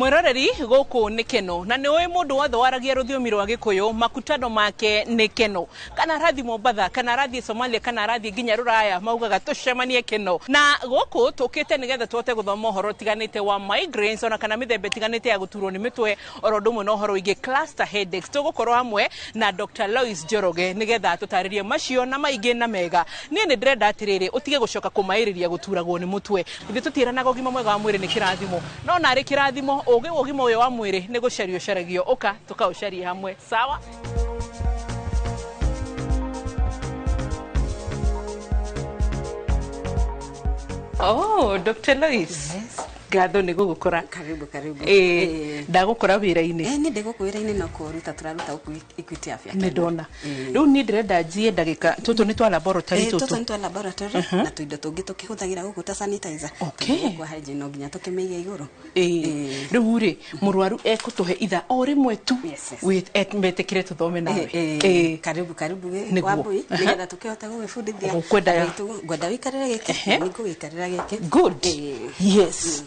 Mwiroreri guku ni Keno na ni ui mundu wothe waragia ruthiomi rwa Gikuyu makutano make ni Keno kana arathi Mombatha kana arathi Somalia kana arathi nginya Ruraya maugaga tucemanie Keno na guku tukite nigetha tuhote guthoma uhoro tiganite wa migraines ona kana mithemba tiganite ya guturwo ni mitwe oro undu umwe na uhoro wingi cluster headaches. Tugukorwo hamwe na Dr. Lois Njoroge nigetha tutaririe macio na maingi na mega. Nie ni ndirenda atiriri utige gucoka kumairiria guturagwo ni mutwe. Ithuĩ tutiranaga ũgima mwega wa mwĩrĩ nĩ kĩrathimo no narĩ kĩrathimo ũgĩ wa ũgima ũyũ wa mwĩrĩ nĩ gũcario ũcaragio ũka tũkaũcarie hamwe sawa. Oh, Dr. Lois. Yes. Ngatho nĩ gũgũkora. Karibu karibu. Ndagũkora wĩra-inĩ. Nĩ ndĩgũkũ wĩra-inĩ no kũruta tũraruta gũkũ Equity Afya. Nĩ ndona. Rĩu niĩ ndĩrenda njie ndagĩka tũtũ nĩ twa laboratory tũtũ. Tũtũ nĩ twa laboratory na tũindo tũngĩ tũkĩhũthagĩra gũkũ ta sanitizer. Okay. Kwa hygiene no nginya tũkĩmĩige igũrũ. Rĩu rĩ mũrwaru ekũtũhe ithaa o rĩmwe tu metĩkĩre tũthome nawe. Karibu karibu Wambui nĩgetha tũkĩhote gũgĩbundithia. Ngwenda wĩikarĩre gĩkĩ nĩ ngũgĩikarĩra gĩkĩ. Good. Yes.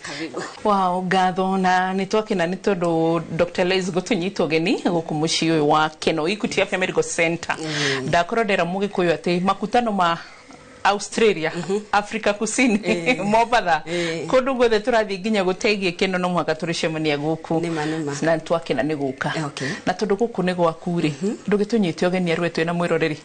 Wow, ngatho na nĩ twakena nĩ tondũ Dr. Lois gũtũnyita ũgeni gũkũ mũciĩ ũyũ wa Keno Equity Afya Medical Center. Ndakorwo ndera mũgĩkũyũ atĩ makutano ma Australia, Africa Kusini, Mombatha, kũndũ guothe tũrathiĩ nginya gũteithia Keno no mũhaka tũrĩcemania gũkũ. Na twakena nĩ gũka. Na tondũ gũkũ nĩ gwaku rĩ, ndũgĩtũnyite ũgeni arũe twĩna mwĩroreri.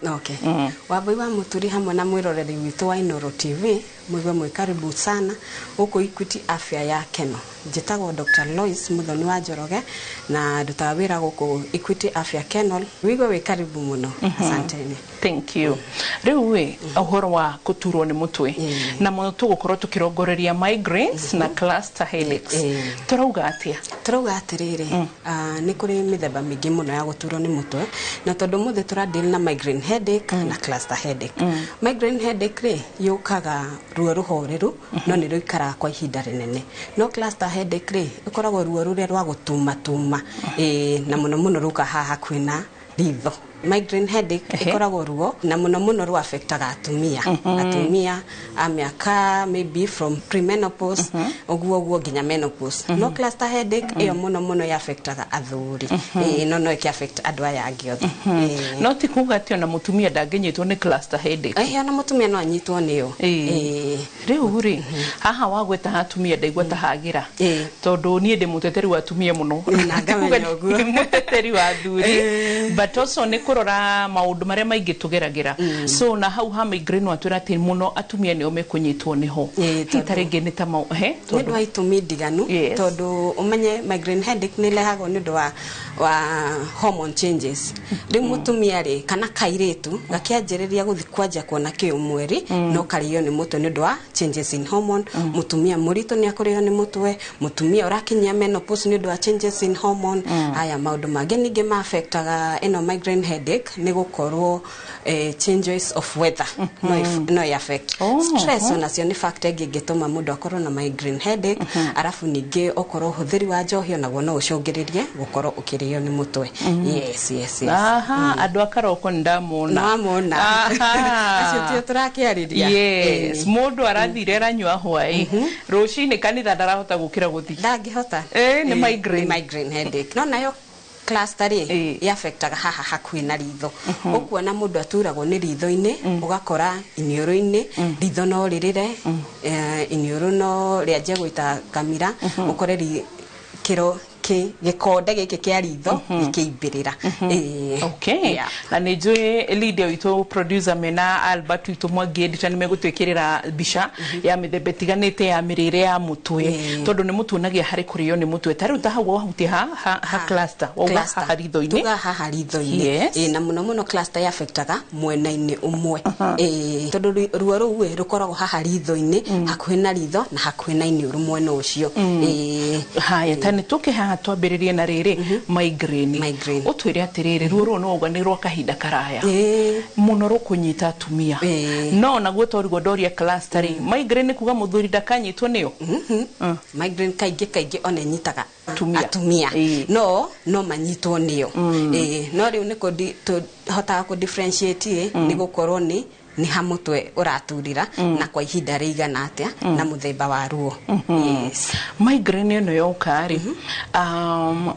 Wambui wa Mũturi hamwe na mwĩroreri witũ wa Inooro TV, mũigue mwĩ karibu sana gũkũ Equity Afya ya Keno. Njĩtagwo Dr. Lois Muthoni wa Njoroge na ndutaga wĩra gũkũ Equity Afya Keno. Wĩigue wĩ karibu mũno. Asanteni. Thank you. Rĩu ĩ ũhoro wa gũturwo nĩ mũtwe na mũno tũgũkorwo tũkĩrongoreria migraines na cluster headaches. Tũrauga atĩa? Tũrauga atĩrĩrĩ, nĩ kũrĩ mĩthemba mĩingĩ mũno ya gũturwo nĩ mũtwe na tondũ mũthĩ tũra deal na migraine headache na cluster headache. Migraine headache rĩ yũkaga ruo rũhoreru no nĩ rũikaraga kwa ihinda rĩnene. No cluster headache rĩ ĩkoragwo ruo rũrĩa rwa gũtumatuma na mũno mũno rũka haha hakuhĩ na ritho. Migraine headache ĩkoragwo ruo na mũno mũno rũ affectaga atumia. Atumia a mĩaka maybe from premenopause ũguo ũguo nginya menopause. No cluster headache ĩyo mũno mũno ya affectaga athuri. No no ĩkĩ affect andũ aya angĩ othe. No ti kuga atĩ ona mũtumia ndangĩnyitwo nĩ cluster headache. Ona mũtumia no anyitwo nĩyo. Rĩu rĩ haha wagweta atumia ndaigua ta hagĩra tondũ niĩ ndĩ mũteteri wa atumia mũno. Na ngamenya ũguo. Mũteteri wa athuri. But also nĩ kũrora maũndũ marĩa maingĩ tũgeragĩra. So na hau ha migraine watwĩra atĩ mũno atumia nĩo mekũnyitwo nĩho. Ta rĩngĩ nĩ ta nĩ ũndũ wa itũmi ndiganu tondũ ũmenye migraine headache nĩ ĩrehagwo nĩ ũndũ wa hormone changes. Rĩu mũtumia rĩ kana kairĩtu gakĩanjĩrĩria gũthiĩ kwanja kuona kĩũmweri no karĩo nĩ mũtwe nĩ ũndũ wa changes in hormone. Mũtumia mũritũ nĩ akũrĩo nĩ mũtwe, mũtumia ũrakinyia menopause nĩ ũndũ wa changes in hormone. Haya maũndũ mangĩ ningĩ ma affectaga ĩno migraine headache nĩ gũkorwo changes of weather no affect. Stress onacio nĩ factor ĩngĩ ĩngĩtũma mũndũ akorwo na migraine headache. Arabu ningĩ okorwo ũhũthĩri wa njohi onaguo no ũcũngĩrĩrie gũkorwo ũkĩrĩo nĩ mũtwe. Yes, yes, yes. Aha, andũ a karoko nĩ ndamona. Nĩwamona. Acio tio tũrakĩarĩria. Yes, mũndũ arathire aranyua hwaĩ rũcinĩ kanitha ndarahota gũkĩra gũthiĩ. Ndangĩhota. Nĩ migraine. Nĩ migraine headache. No nayo cluster rĩ ya affectaga haha hakuhĩ na ritho. Ũkuona mũndũ aturagwo nĩ ritho-inĩ, ũgakora iniũrũ-inĩ, ritho no rĩrĩre, iniũrũ no rĩanjie gũita kamira, ũkore kĩro gĩkonde gĩkĩ kĩa ritho gĩkĩimbĩrĩra. Okay. Na nĩ njũĩ Lydia witũ producer mena Albert witũ Mwangi editor nĩ megũtwĩkĩrĩra mbica ya mĩthemba ĩtiganĩte ya mĩrĩre ya mũtwe tondũ nĩ mũtuonagia harĩ kũrĩo nĩ mũtwe. Ta rĩu ta hau wahutia ha cluster wauga haha ritho-inĩ. Tuga haha ritho-inĩ. Na mũno mũno cluster ya affectaga mwena-inĩ ũmwe. Tondũ ruo rũu rũkoragwo haha ritho-inĩ hakuhĩ na ritho na hakuhĩ na iniũrũ mwena ũcio. Haya ta nĩ tũke haha twambĩrĩrie na rĩrĩ migraine. Ũtwĩre atĩrĩrĩ ruo rũu no uga nĩ rwa kahinda karaya mũno rũkũnyita atumia no naguo torigwo ndoria cluster rĩ migraine kuga mũthuri ndakanyitwo nĩyo. Migraine kaingĩ kaingĩ ona ĩnyitaga atumia no manyitwo nĩyo. No rĩu nĩ tũhotaga kũ differentiate nĩ gũkorwo nĩ nĩ ha mũtwe ũraturĩra na kwa ihinda rĩigana atĩa na mũthemba wa ruo. Yes. Migraine ĩno yoka rĩ,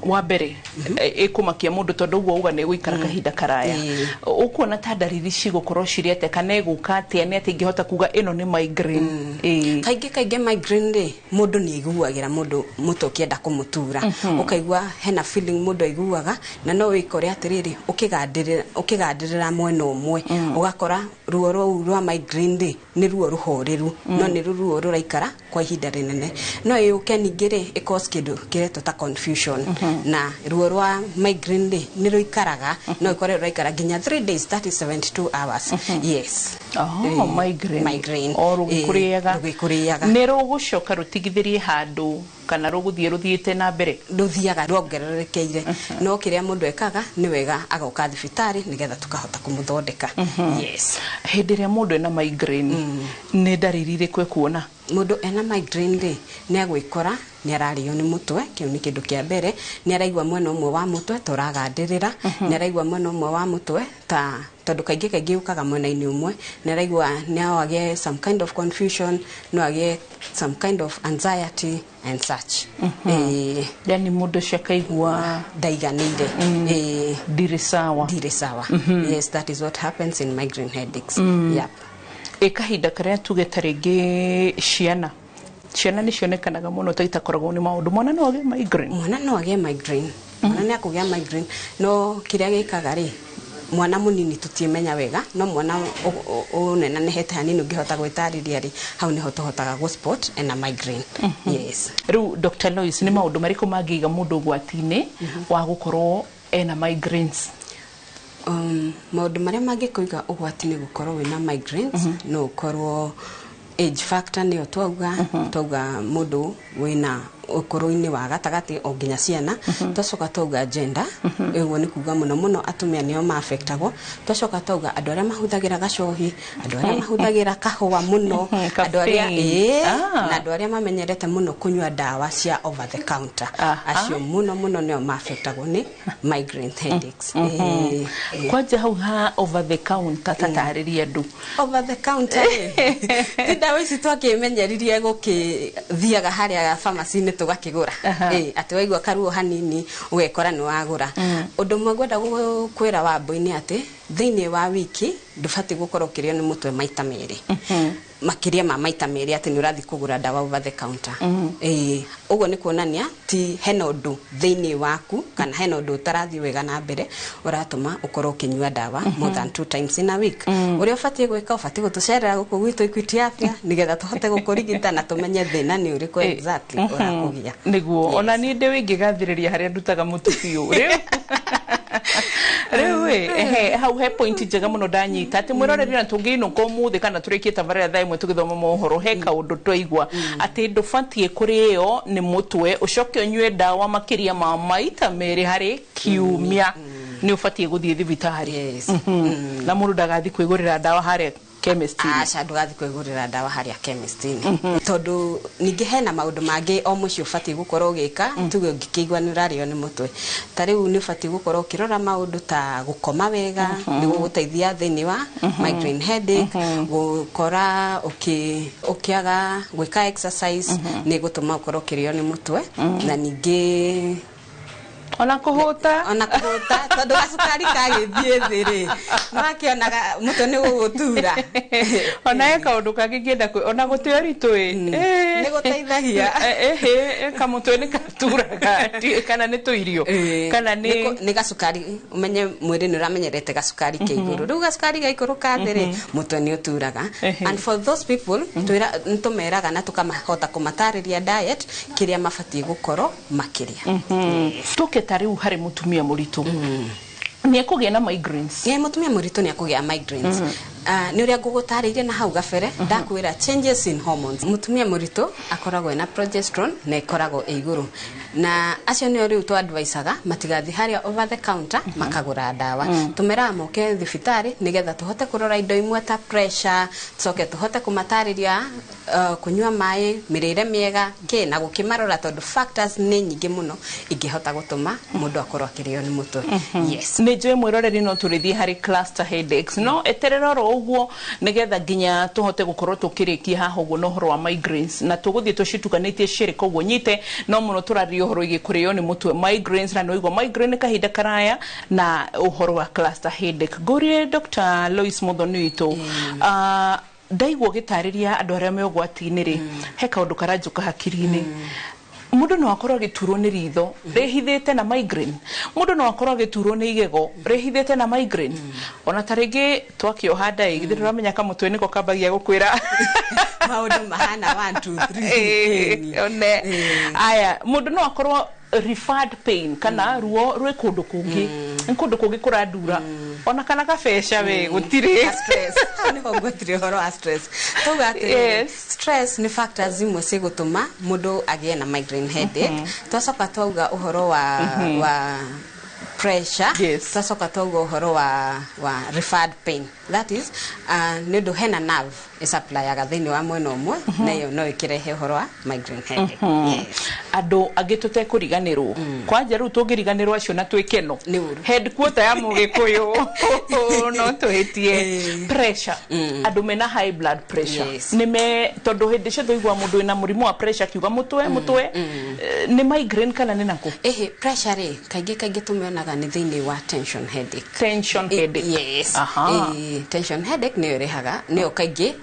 wa mbere ĩkũmakia mũndũ tondũ ũguo uga nĩ ĩgũikara kahinda karaya. Ũkuona ta ndariri cigũkorwo cirĩ atĩa kana ĩgũka atĩa nĩ atĩ ingĩhota kuga ĩno nĩ migraine? Kaingĩ kaingĩ migraine rĩ, mũndũ nĩ aiguagĩra mũndũ mũtwe ũkĩenda kũmũtura, ũkaigua hena feeling mũndũ aiguaga, na no wĩkore atĩrĩrĩ ũkĩgandĩrĩra mwena ũmwe, ũgakora ruo rũu rwa migraine rĩ nĩ ruo rũhoreru, no nĩ ruo rũraikara kwa ihinda rĩnene. No ĩũke ningĩ rĩ ĩ cause kĩndũ kĩretwo ta confusion, na ruo rwa migraine rĩ nĩ rũikaraga, no ĩkore rũraikara nginya 3 days, that is 72 hours. Yes. Oh, migraine. Migraine. O rũgĩkũrĩaga. Rũgĩkũrĩaga. Nĩ rũgũcoka rũtigithĩrie handũ kana rũgũthiĩ rũthiĩte na mbere? Rũthiaga ruongererekeire, no kĩrĩa mũndũ ekaga nĩ wega agoka thibitarĩ nĩgetha tũkahota kũmũthondeka. Yes. Hĩndĩ ĩrĩa mũndũ ena migraine, nĩ ndariri irĩkũ ekuona? Mũndũ ena migraine rĩ, nĩ agwĩkora nĩ ararĩo nĩ mũtwe, kĩu nĩ kĩndũ kĩa mbere. Nĩ araigua mwena ũmwe wa mũtwe ta ũragandĩrĩra, nĩ araigua mwena ũmwe wa mũtwe ta, tondũ kaingĩ kaingĩ yũkaga mwena-inĩ ũmwe, nĩ araigua no agĩe some kind of confusion, no agĩe some kind of anxiety and such. Yani mũndũ ũcio akaigua ndaiganĩire. Ndirĩ sawa. Ndirĩ sawa. Yes, that is what happens in migraine headaches. Yep. Ĩ kahinda karĩa tuge ta rĩngĩ ciana nĩ cionekanaga mũno ta itakoragwo nĩ maũndũ, mwana no agĩe migraine? Mwana no agĩe migraine, mwana nĩ akũgĩa migraine, no kĩrĩa gĩkaga rĩ, mwana mũnini tũtiĩmenya wega, no mwana ũnenanehete hanini ũngĩhota gwĩtarĩria rĩ, hau nĩho tũhotaga gũ spot ena migraine. Yes. Rĩu Dr. Lois, nĩ maũndũ marĩkũ mangĩiga mũndũ ũgwati-inĩ wa gũkorwo ena migraines? Maũndũ marĩa mangĩkũiga ũgwati-inĩ gũkorwo wĩna migraines, no ũkorwo age factor, nĩyo twauga mũndũ wĩna ũkũrũ-inĩ wa gatagatĩ o nginya ciana. Twacoka twauga gender, ũguo nĩ kuga mũno mũno atumia nĩo ma-affectagwo. Twacoka twauga andũ arĩa mahũthagĩra gacohi, andũ arĩa mahũthagĩra kahũa mũno, andũ arĩa Caffeine. Na andũ arĩa mamenyerete mũno kũnyua ndawa cia over the counter, acio mũno mũno nĩo ma-affectagwo nĩ migraine headaches. Kwanja hau ha over the counter, tatarĩria andũ. Over the counter rĩ, ti ndawa ici twakĩmenyeririe gũkĩthiaga harĩa pharmacy-inĩ tũgakĩgũra. Atĩ waigua karuo hanini ũgekora nĩ wagũra. Ũndũ ũmwe ngwenda kwĩra Wambũi nĩ atĩ thĩinĩ wa wiki ndũbatiĩ gũkorwo ũkĩrĩo nĩ mũtwe maita merĩ, makĩria ma maita merĩ, atĩ nĩ ũrathiĩ kũgũra ndawa over the counter. Ũguo nĩ kuonania ti hena ũndũ thĩinĩ waku kana hena ũndũ ũtarathiĩ wega na mbere ũratũma ũkorwo ũkĩnyua ndawa more than 2 times in a week. Ũrĩa ũbatiĩ gwĩka, ũbatiĩ gũtũcerera gũkũ gwitũ Equity Afya nĩgetha tũhote gũkũrigita na tũmenye thĩna nĩ ũrĩkũ exactly ũrakũgia. Nĩguo. Yes. Ona niĩ ndĩ wĩngĩgathĩrĩria harĩa ndutaga mũtu biũ rĩu rĩu ĩ, ehe, hau he point njega mũno ndanyita atĩ mwĩroreri na tũngĩinũka ũmũthĩ kana tũrĩkie tabarĩra thaa 1 tũgĩthoma mohoro, he kaũndũ twaigua atĩ ndũbatiĩ kũrĩo nĩ mũtwe ũcoke ũnyue ndawa makĩria ma maita merĩ harĩ kiumia, nĩ ũbatiĩ gũthiĩ thibitarĩ. Yes. Na mũndũ ndagathiĩ kwĩgũrĩra ndawa harĩa chemist-inĩ. Aca, ndũgathiĩ kwĩgũrĩra ndawa harĩa chemist-inĩ, tondũ ningĩ hena maũndũ mangĩ o mũciĩ ũbatiĩ gũkorwo ũgĩka. Tuge ũngĩkĩigua nĩ ũrarĩo nĩ mũtwe, ta rĩu nĩ ũbatiĩ gũkorwo ũkĩrora maũndũ ta gũkoma wega nĩ gũgũteithia thĩinĩ wa migraine headache, gũkora ũkĩaga gwĩka exercise nĩ gũtũma ũkorwo ũkĩrĩo nĩ mũtwe, na ningĩ ona kũhũta. Ona kũhũta, tondũ gacukari kagĩthiĩ thĩ rĩ, nĩwakĩonaga mũtwe nĩ gũgũtura. Ona he kaũndũ kangĩ ngĩenda ona gũtĩ ũritũ ĩ. Nĩ gũteithagia. Kamũtwe nĩ gaturaga. Kana nĩ tũirio kana nĩ Nĩ gacukari, ũmenye mwĩrĩ nĩ ũramenyerete gacukari ke igũrũ, rĩu gacukari gaikũrũka thĩ rĩ, mũtwe nĩ ũturaga. And for those people nĩ tũmeraga na tũkamahota kũmatarĩria diet kĩrĩa mabatiĩ gũkorwo makĩrĩa. Tũke ta rĩu harĩ mũtumia mũritũ, nĩ ekũgĩa na migraines? Ĩ, mũtumia mũritũ nĩ akũgĩa migraines. Nĩ ũrĩa ngũgũtarĩirie na hau gabere, ndakwĩra changes in hormones. Mũtumia mũritũ akoragwo ena progesterone na ĩkoragwo ĩ igũrũ, na acio nĩo rĩu tũ-advisaga matigathiĩ harĩa over the counter makagũra ndawa. Tũmeraga moke thibitarĩ nĩgetha tũhote kũrora indo imwe ta pressure, tũcoke tũhote kũmatarĩria kũnyua maĩ, mĩrĩre mĩega kĩ na gũkĩmarora, tondũ factors nĩ nyingĩ mũno ingĩhota gũtũma mũndũ akorwo akĩrĩo nĩ mũtwe. Yes. Nĩ njũĩ mwĩroreri no tũrĩthiĩ harĩ cluster headaches, no eterera oro. Ũguo nĩgetha nginya tũhote gũkorwo tũkĩrĩkia haha ũguo na ũhoro wa migraines, na tũgũthiĩ tũcitukanĩtie cierĩ, koguo nyite no mũno tũraria ũhoro wĩgiĩ kũrĩo nĩ mũtwe, migraines, na nĩwaigua migraine nĩ kahinda karaya, na ũhoro wa cluster headache. Ngũrie Dr. Lois Muthoni witũ, ndaigua ũgĩtarĩria andũ arĩa me ũgwati-inĩ rĩ, he kaũndũ karanjũka hakiri-inĩ. Mũndũ no akorwo agĩturwo nĩ ritho rĩhithĩte na migraine, mũndũ no akorwo agĩturwo nĩ igego rĩhithĩte na migraine, ona ta rĩngĩ twakĩoha nda ĩ, githĩ ndũramenya kamũtwe nĩko kambagia gũkwĩra maũndũ mahana 1 2 3. One aya, mũndũ no akorwo referred pain kana ruo rwĩ kũndũ kũngĩ, nĩ kũndũ kũngĩ kũrandura, ona kana kabeca we gũtirĩ. Stress. Hau nĩho ngwetire ũhoro wa stress, tauga atĩrĩrĩ, stress nĩ factors imwe cigũtũma mũndũ agĩe na migraine headache. Twacoka twauga ũhoro wa pressure. Twacoka twauga ũhoro wa referred pain, that is nĩ ũndũ hena nerve ĩsupplyaga thĩinĩ wa mwena ũmwe, na ĩyo no ĩkĩrehe ũhoro wa migraine headache, yes. Andũ angĩ tũtekũriganĩrwo kwanja rĩu tũngĩriganĩrwo acio na twĩkeno Nĩ ũru. Headquarter ya mũgĩkũyũ no tũhĩtie. Pressure, andũ mena high blood pressure, nĩ me tondũ hĩndĩ ciothe ũigua mũndũ wĩna mũrimũ wa pressure akiuga mũtwe mũtwe, nĩ migraine kana nĩ nakũ? Ĩhĩ, pressure rĩ, kaingĩ kaingĩ tũmĩonaga nĩ thĩinĩ wa tension headache. Tension headache. Yes. Tension headache nĩyo ĩrehaga, nĩyo kaingĩ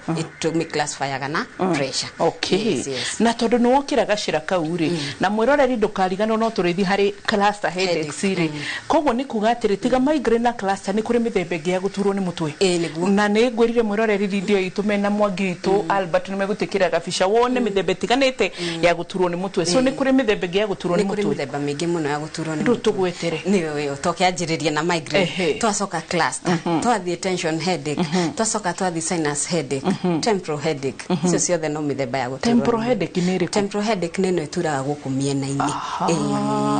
tũmĩclassifyaga na pressure. Okay. Na tondũ nĩ wokĩra gacĩra kau rĩ, na mwĩroreri ndũkariganwo no tũrĩthi harĩ cluster headaches rĩ, koguo nĩ kuga atĩrĩ, tiga migraine na cluster, nĩ kũrĩ mĩthemba ĩngĩ ya gũturwo nĩ mũtwe. Ĩĩ, nĩguo. Na nĩ ngwĩrire mwĩroreri video itũ mena Mwangi witũ Albert nĩ megũtwĩkĩra gabica wone mĩthemba ĩtiganĩte ya gũturwo nĩ mũtwe. So nĩ kũrĩ mĩthemba ĩngĩ ya gũturwo nĩ Nĩ kũrĩ mũtwe. mĩthemba mĩingĩ mũno ya gũturwo nĩ Rĩu mũtwe. tũgwetere. Nĩyo ĩyo tũkĩanjĩrĩria na migraine, twacoka cluster, twathiĩ tension headache, twacoka twathiĩ sinus headache, temporal headache. Icio ciothe no mĩthemba ya gũturwo Temporal nĩ mũtwe. headache nĩ ĩrĩkũ? Temporal headache nĩ ĩno ĩturaga gũkũ mĩena-inĩ. Aha,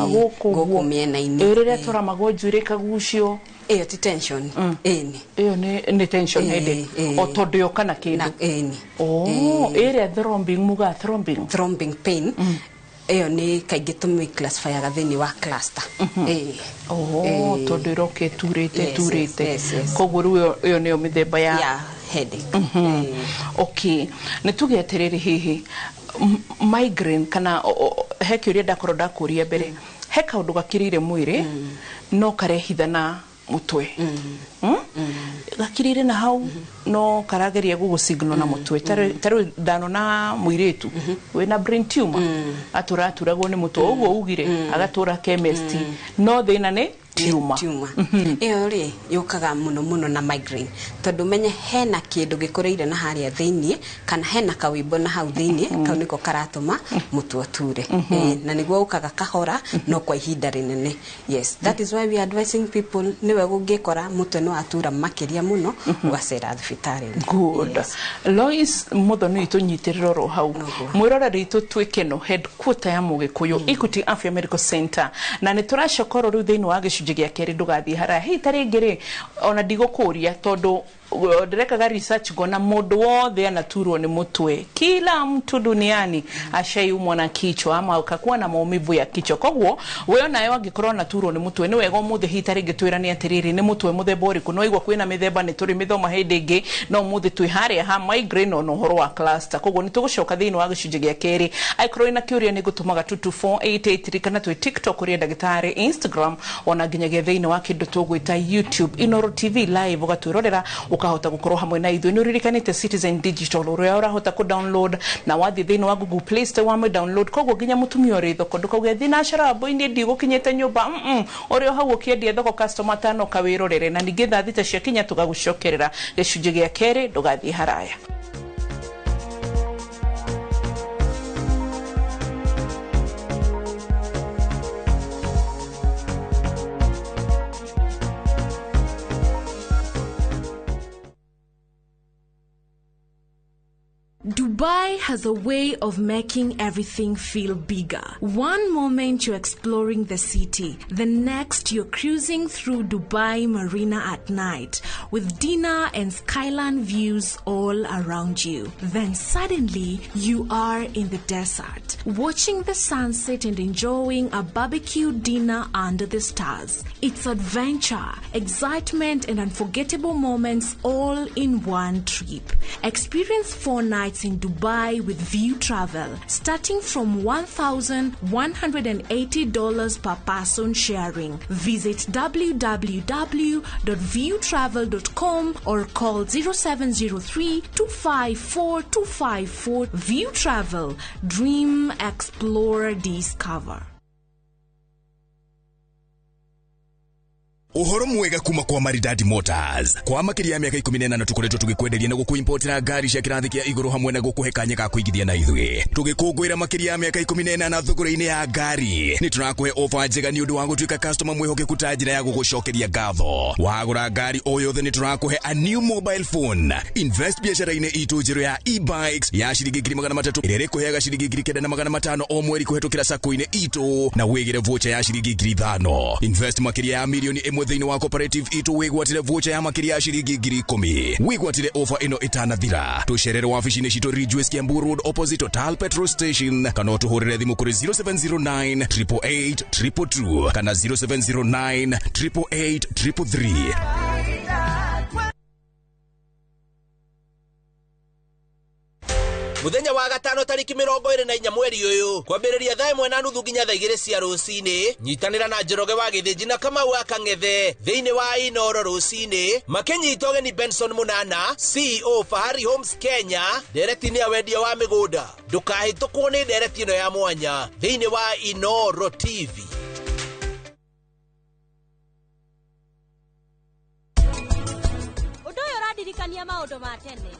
gũkũ gũkũ ũguo. mĩena-inĩ. Ĩ, rĩrĩa tũramagwo njuĩrĩ ĩkagucio? Ĩyo ti tension, ĩni. Ĩyo nĩ tension headache, o tondũ yoka na Na kĩndũ. Ĩni. Oh, ĩrĩa throbbing, muga throbbing. Throbbing pain ĩyo nĩ kaingĩ tũmĩclassifyaga thĩinĩ wa cluster. Ĩĩ. Oh, tondũ ĩroka ĩturĩte, ĩturĩte. Yes. Koguo rĩu ĩyo nĩyo mĩthemba ya ya headache. Ĩĩ. Okay, nĩ tuge atĩrĩrĩ, hihi migraine kana he kĩũria ndakorwo ndakũria mbere, he kaũndũ gakĩrĩire mwĩrĩ no karehitha na mũtwe? Gakirire na hau no karageria gũgũ na mũtwe. Ta rĩu ndanona mũirĩtu wĩna brain tumor atũraturagwo nĩ mũtwe, ũguo ugire agatũra chemist, no thĩna nĩ tumor. Tumor ĩyo rĩ, yũkaga mũno mũno na migraine, tondũ menye hena kĩndũ gĩkũrĩire na harĩa thĩiniĩ, kana hena kawimbo na hau thĩiniĩ, kau nĩko karatũma mũtwe ũture. Ĩĩ, na nĩguo ũkaga kahora no kwa ihinda rĩnene. Yes, that is why we are advising people, nĩwe ũngĩkora mũtwe nĩ watura makĩria mũno, ũgacera thibitarĩ-inĩ. Good. Yes. Lois Muthoni witũ, nyitĩrĩra oro hau. Noguo. Mwĩroreri witũ, twĩkeno headquarter ya mũgĩkũyũ, Equity Afya Medical Center, na nĩ tũracoka oro rĩu thĩinĩ wa gĩcunjĩ gĩa kerĩ. Ndũgathiĩ haraya. Hihi ta rĩngĩ rĩ, ona ndigũkũria tondũ ndĩrekaga research ngona mũndũ wothe anaturwo nĩ mũtwe. Kila mtu duniani ashaiumwa na kichwa ama akakuwa na maumivu ya kichwa. Koguo we onawe angĩkorwo anaturwo nĩ mũtwe, nĩ wega ũmũthĩ hihi ta rĩngĩ twĩrane atĩrĩrĩ, nĩ mũtwe mũthemba ũrĩkũ? No igua kwĩna mĩthemba, nĩ tũrĩ mĩthoma hĩndĩ ĩngĩ, no ũmũthĩ twĩ harĩa ha migraine ona ũhoro wa cluster. Koguo nĩ tũgũcoka thĩinĩ wa gĩcunjĩ gĩa kerĩ. Angĩkorwo wĩna kĩũria, nĩ ngũtũmaga 22483, kana twĩ TikTok ũrĩa ndagĩtarĩ, Instagram, ona nginyagia thĩinĩ wa kĩndũ tũgwĩta YouTube, Inoro TV live, ũgatwĩrorera ũkahota gũkorwo hamwe na ithuĩ. Nĩ ũririkanĩte Citizen Digital ũrĩa ũrahota kũ download na wathiĩ thĩinĩ wa Google Play Store wamĩ download. Koguo nginya mũtumia ũrĩ thoko ndũkauge thinacara mbũinĩ ndigũkinyĩte nyũmba, ũrĩ o hau ũkĩendia thoko, customer tano kawĩrorere. Na ningĩ thaa 6 ciakinya tũgagũcokerera gĩcunjĩ gĩa kerĩ. Ndũgathiĩ haraya. Dubai. Dubai has a way of making everything feel bigger. One moment you're exploring the city, the next you're cruising through Dubai Marina at night with dinner and skyline views all around you. Then suddenly you are in the desert, watching the sunset and enjoying a barbecue dinner under the stars. It's adventure, excitement, and unforgettable moments all in one trip. Experience 4 nights in Dubai with View Travel, starting from $1,180 per person sharing. Visit www.viewtravel.com or call 0703 254 254. View Travel. Dream, explore, discover. Uhoro mwega kuma kwa Maridadi Motors. Kwa makiria ya miaka 18 tukoretwo tugikwenderia na gukuimportera ngari cia kirathi kia iguru hamwe na gukuhe kanya ga kuigithia na ithuĩ. Tugikũngũĩra makiria ya miaka 18 thogora-inĩ ya ngari. Ni turakuhe ofa njega ni undu wa gutuika customer mwihokeku ta njira ya gugucokeria ngatho. Wagura ngari o yothe ni turakuhe a new mobile phone. Invest biacara-inĩ itũ njerũ ya e-bikes ya ciringi 300 ĩrĩa ĩrĩkũheaga ciringi 9,500 o mweri kũhetũkĩra sacco-inĩ itũ na wĩgĩre voucher ya ciringi 5,000. Invest makiria ya milioni ĩmwe thĩinĩ wa cooperative itũ wĩgwatĩre voucher ya makiria ya ciringi 10,000. Wĩgwatĩre ofa ĩno ĩtanathira. Tũcerere wabici-inĩ citũ Ridgeways Kiambu Road opposite Total Petrol Station kana ũtũhũrĩre thimũ kũrĩ 0709 888 222 kana 0709 888 333. Muthenya wa gatano tariki 24 mweri uyu kwambiriria thaa 1:30 nginya thaa 2 cia rucini nyitanira na Njoroge wa Githinji na Kamau wa Kang'ethe thiini wa Inoro rucini makinyita ũgeni Benson Munana CEO Fahari Homes Kenya ndereti-inĩ ya wendia wa mĩgũnda. Ndũkahĩtũkwo nĩ ndereti ĩno ya mwanya thiini wa Inoro TV. Ũndũ ũyũ ũrandirikania maũndũ ma tene.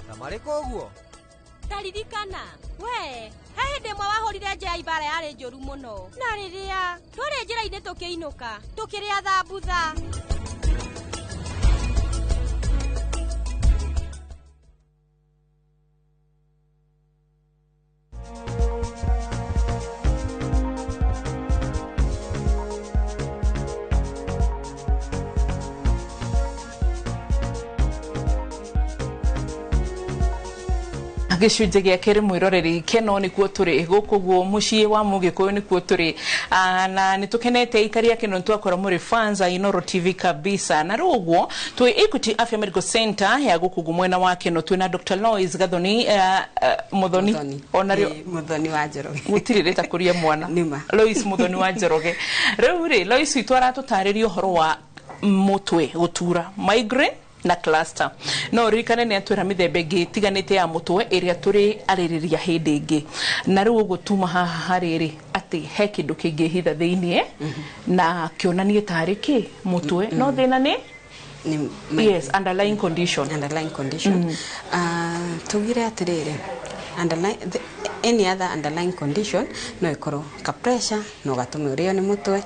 Na marĩ koguo taririkana we he hĩndĩ ĩmwe wahũrire nja ya ibara yarĩ njũru mũno na rĩrĩa twarĩ njĩra-inĩ tũkĩinũka tũkĩrĩa thambutha. Gĩcunjĩ gĩa kerĩ mwĩroreri Keno nĩkuo tũrĩ gũkũ guo mũciĩ wa Mũgĩkũyũ nĩkuo tũrĩ na nĩtũkenete ikaria Keno nĩtwakora mũrĩ fans a Inoro TV kabisa. Na rĩu ũguo twĩ Equity Afya Medical Center ya gũkũ guo mwena wa Keno twĩna Dr. Lois Gathoni Muthoni ona rĩo Muthoni wa Njoroge gũtirĩ rĩtakũria mwana Lois Muthoni wa Njoroge. Rĩu rĩ Lois witũ aratũtarĩria ũhoro wa mũtwe gũtura migraine na cluster. No ririkane nĩ atwĩra mĩthemba ĩngĩ ĩtiganĩte ya mũtwe ĩrĩa tũrĩ arĩrĩria hĩndĩ ĩngĩ. Na rĩu ũguo tuma haha harĩrĩ atĩ he kĩndũ kĩngĩhitha thĩiniĩ na kĩonanie tarĩ kĩ mũtwe no thĩna nĩ yes underlying condition. Underlying condition. Tugire atĩrĩrĩ underlying any other underlying condition no ikorwo ka pressure no gatume urio ni mutwe,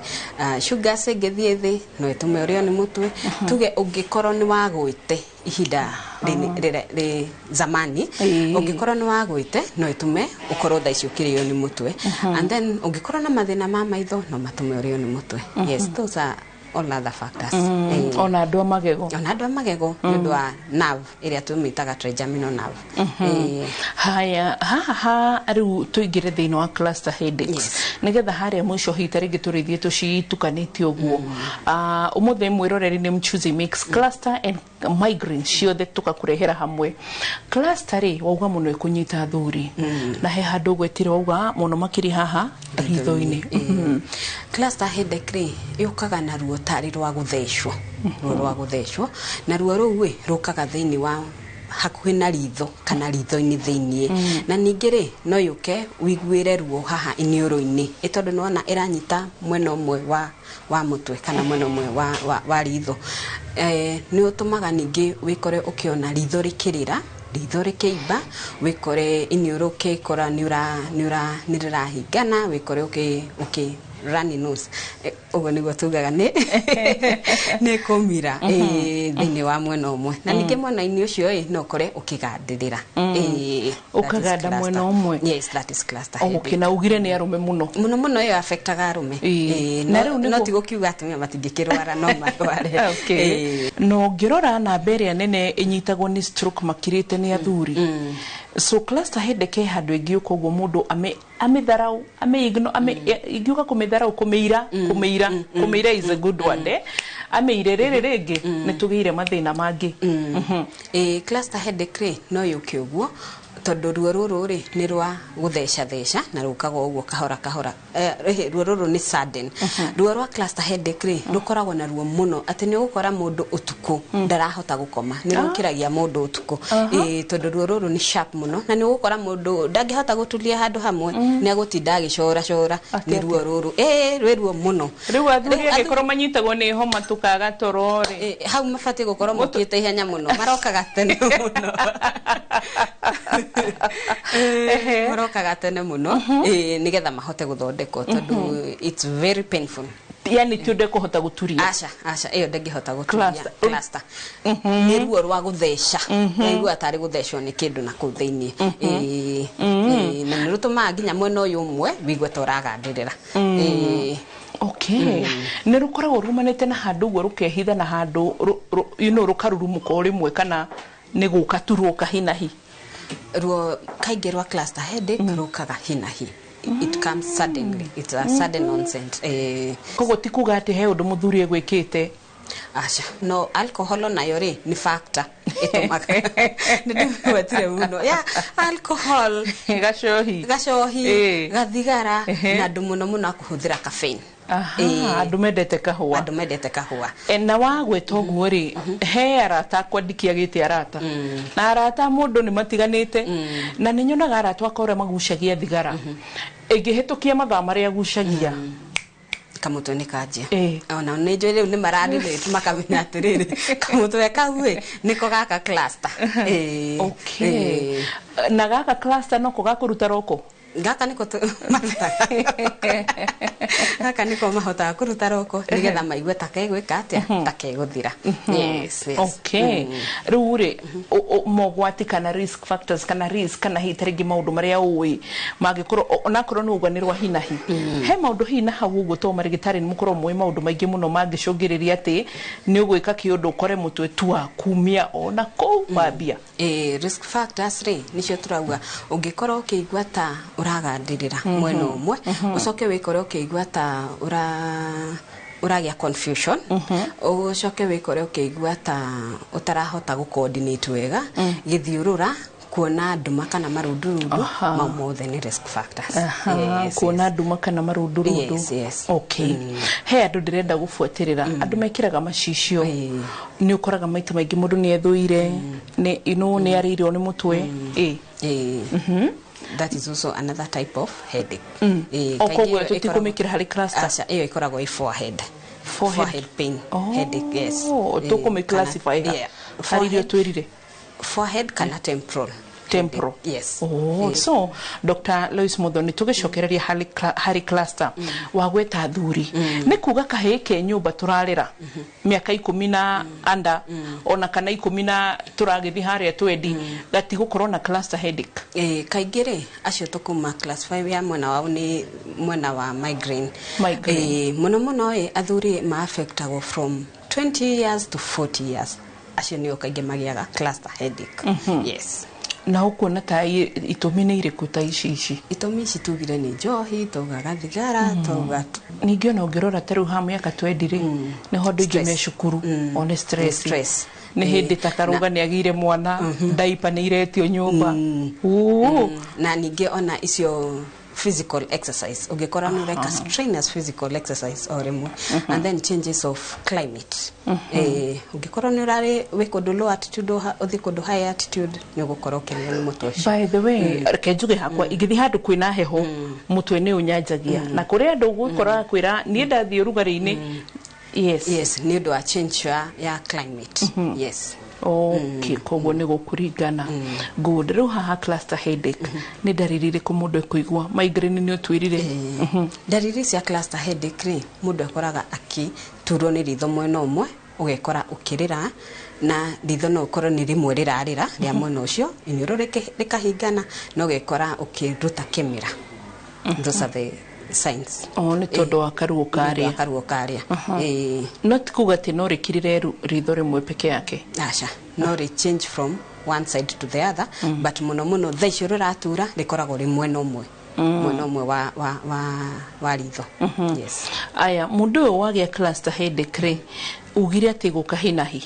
sugar ĩngĩthiĩ thĩ no ĩtũme ũrĩo nĩ mũtwe. Tuge ũngĩkorwo nĩ wagwĩte ihinda rĩ zamani ũngĩkorwo nĩ wagwĩte no ĩtũme ũkorwo thaa ici ũkĩrĩo nĩ mũtwe. And then ũngĩkorwo na mathĩna ma maitho no matũme ũrĩo nĩ mũtwe. Yes, those are all other factors. Ona andũ a magego. Ona andũ a magego nĩ ũndũ wa nerve ĩrĩa tũmĩtaga trigeminal nerve. Haya haha rĩu tũingĩre thĩinĩ wa cluster headaches nĩgetha harĩa mũico hihi ta rĩngĩ tũrĩthiĩ tũcitukanĩtie ũguo. Ũmũthĩ mwĩroreri nĩ Mchuzi Mix cluster and migraine ciothe tũkakũrehera hamwe. Cluster rĩ wauga mũno ĩkũnyita athuri na he handũ ũgwetire wauga mũno makĩria haha ritho-inĩ. Cluster headache rĩ yũkaga na ruo tarĩ rwa gũthecwo, ruo rwa gũthecwo na ruo rũu ĩ rũkaga thĩinĩ wa hakuhĩ na ritho kana ritho-inĩ thĩiniĩ. Na ningĩ rĩ no yũke wĩiguĩre ruo haha iniũrũ-inĩ ĩ tondũ nĩwona ĩranyita mwena ũmwe wa mũtwe kana mwena ũmwe wa ritho. Nĩ ũtũmaga ningĩ wĩkore ũkĩona ritho rĩkĩrĩra, ritho rĩkĩimba, wĩkore iniũrũ ũkĩkora nĩ rĩrahingana, wĩkore ũkĩ Runny nose. Ũguo nĩguo tugaga nĩ kũmira thĩinĩ wa mwena ũmwe, na ningĩ mwena-inĩ ũcio ĩ no ũkore ũkĩgandĩrĩra. That is Ũkaganda cluster. Mwena ũmwe. Yes, that is cluster headache. Okay, na ugire nĩ arũme mũno. Mũno mũno ĩyo affectaga arũme. Na no, rĩu no ti gũkiuga atumia matingĩkĩrwara, no marware. Na ũngĩrora namba ĩrĩa nene ĩnyitagwo nĩ stroke makirĩte nĩ athuri, so cluster headache he handũ ĩngĩũka ũguo mũndũ amĩtharau, amĩ ingiuga kũmĩtharau, kũmĩira is a good word, eh? Amĩire rĩrĩ rĩngĩ nĩ tũgĩire mathĩna mangĩ. Cluster headache rĩ, no yũke ũguo tondũ ruo rũrũ rĩ nĩ rwa gũthecatheca na rũkaga ũguo kahora kahora. Ruo rũrũ nĩ sudden. Ruo rwa cluster headache rĩ, rũkoragwo na ruo mũno atĩ nĩ ũgũkora mũndũ ũtukũ ndarahota gũkoma, nĩ rũkĩragia mũndũ ũtukũ. Tondũ ruo rũrũ nĩ sharp mũno, na nĩ ũgũkora mũndũ ndangĩhota gũtulia handũ hamwe, nĩ agũtinda agĩcoracora Atĩ nĩ ruo rũrũ, rwĩ ruo mũno. Rĩu athuri Rĩu angĩkorwo manyitagwo nĩ homa tũkaga toro rĩ? Hau mabatiĩ gũkorwo mokĩte ihenya mũno, marokaga tene mũno. Marokaga tene mũno, nĩgetha mahote gũthondekwo tondũ it's very painful. Yani ti ũndũ ekũhota gũturia. Aca, aca, ĩyo ndĩngĩhota gũturia. Cluster. Cluster nĩ ruo rwa gũtheca, waigua tarĩ gũthecwo nĩ kĩndũ na kũu thĩiniĩ. Na nĩ rũtũmaga nginya mwena ũyũ ũmwe wĩigue ta ũragandĩrĩra. Okay, nĩ rũkoragwo rumanĩte na handũ ũguo rũkehitha na handũ rũkarurumũka o rĩmwe, kana nĩ gũka tu rũka hinahi? Ruo kaingĩ rwa cluster headache rũkaga hinahi. It comes suddenly, it's a sudden onset. Koguo ti kuga atĩ he ũndũ mũthuri egwĩkĩte? Aca, no alcohol onayo rĩ nĩ factor ĩtũmaga. Nĩ ndĩmwetire mũno ya alcohol. Gacohi. Gacohi, gathigara, na andũ mũno mũno akũhũthĩra caffeine. Andũ mendete kahũa. Andũ mendete kahũa. Na wagwĩta ũguo rĩ, he arata akwa ndikĩagĩte arata, na arata mũndũ nĩ matiganĩte, na nĩ nyonaga arata akwa ũrĩa magucagia thigara ĩngĩhĩtũkia mathaa marĩa agucagia. Kamũtwe nĩ kanjia. Ona nĩ njũĩ rĩu nĩ mararĩrĩte makamenya atĩrĩrĩ, kamũtwe kau ĩ nĩko gaka cluster. Na gaka cluster noko gakũruta roko? Gaka nĩko marutaga, gaka nĩko mahotaga kũruta roko nĩgetha maigue ta kegwĩka atĩa, ta kegũthira. Yes. Okay, rĩu rĩ, mogwati kana risk factors kana risk kana hihi tarĩngĩ maũndũ marĩa ũĩ mangĩkorwo onakorwo nĩ uga nĩ rwa hinahi, he maũndũ hihi na hau ũguo, to marĩgĩtarĩ nĩ mũkorwo mũĩ maũndũ maingĩ mũno mangĩcũngĩrĩria atĩ nĩ ũgwĩka kĩũndũ ũkore mũtwe tu wa kumia ona kũu wambia? Risk factors rĩ, nĩcio tũrauga ũngĩkorwo ũkĩigua ta ũragandĩrĩra mwena ũmwe, ũcoke wĩkore ũkĩigua ta ũragĩa confusion, ũcoke wĩkore ũkĩigua ta ũtarahota gũ coordinate wega, gĩthiũrũra, kuona nduma kana marundurundu, mau mothe nĩ risk factors. Kuona nduma kana marundurundu. Yes. Okay, he andũ ndĩrenda gũbuatĩrĩra, andũ mekĩraga macicio. Nĩ ũkoraga maita maingĩ mũndũ nĩ ethũire, nĩ nĩ arĩirwo nĩ mũtwe. That is also another type of headache. O Kaingĩ koguo ĩyo tũtikũmĩkĩra harĩ cluster? Aca, ĩyo ĩkoragwo ĩ forehead. Forehead. Forehead pain. Headache, yes. Tũkũmĩ classify Yeah. harĩ iria twĩrire. Forehead kana temporal. Temporal. Yes. Oh, so Dr. Lois Muthoni, tũgĩcokereria harĩ cluster, wagweta athuri, nĩ kuga kahĩĩ ke nyũmba tũrarera mĩaka 10 na anda ona kana 10 na tũragĩthiĩ harĩa twendi gatigũkorwo na cluster headache? Kaingĩ rĩ, acio tũkuma classify ya mwena wao nĩ mwena wa migraine. Migraine. Mũno mũno ĩ athuri ma affectagwo from 20 years to 40 years, acio nĩo kaingĩ magĩaga cluster headache. Yes. Na ũkuona ta itũmi nĩ irĩkũ ta ici? Itũmi ici tugire nĩ njohi, taugaga thigara, tauga Ningĩ ona ũngĩrora ta rĩu ha mĩaka twendi rĩ, nĩho andũ aingĩ me Stress. cukuru, one stress. Stress. Nĩ hĩndĩ ta karũga nĩ agĩire mwana, ndaipa nĩ iretio nyũmba. Uu. Na ningĩ ona icio physical exercise, ũngĩkora nĩ ũreka strenuous physical exercise o rĩmwe, and then changes of climate. Ũngĩkorwo nĩ ũrarĩ wĩ kũndũ low altitude, ũthiĩ kũndũ high altitude, nĩ ũgũkorwo ũkĩrĩo nĩ mũtwe ũcio. By the way, reke njuge hakwa, ingĩthiĩ handũ kwĩna heho mũtwe nĩ ũnyanjagia, na kũrĩ andũ ũgũkora kwĩra niĩ ndathiĩ ũrugarĩ-inĩ, yes. Yes, nĩ ũndũ wa change ya climate, yes. Okay, koguo nĩ gũkũringana. Good. Rĩu haha cluster headache, nĩ ndariri irĩkũ mũndũ ekũigua? Migraine nĩ ũtwĩrire. Ndariri cia cluster headache rĩ, mũndũ akoraga akĩturwo nĩ ritho mwena ũmwe, ũgekora ũkĩrĩra, na ritho no ũkorwo nĩ rĩmwe rĩrarĩra rĩa mwena ũcio, iniũrũ rĩkahingana, na ũgekora ũkĩruta kĩmĩra. Those are the signs. O nĩ tondũ wa karuo Nĩ ũndũ wa karĩa. Karuo karĩa. Ĩĩ. No ti kuga atĩ no rĩkirire ritho rĩmwe peke yake? Aca, no rĩ change from one side to the other, but mũno mũno thaa icio rĩratura rĩkoragwo rĩ mwena ũmwe, mwena ũmwe wa ritho, yes. Aya, mũndũ ũyũ wagĩa cluster headache rĩ, ugire atĩ gũka hinahi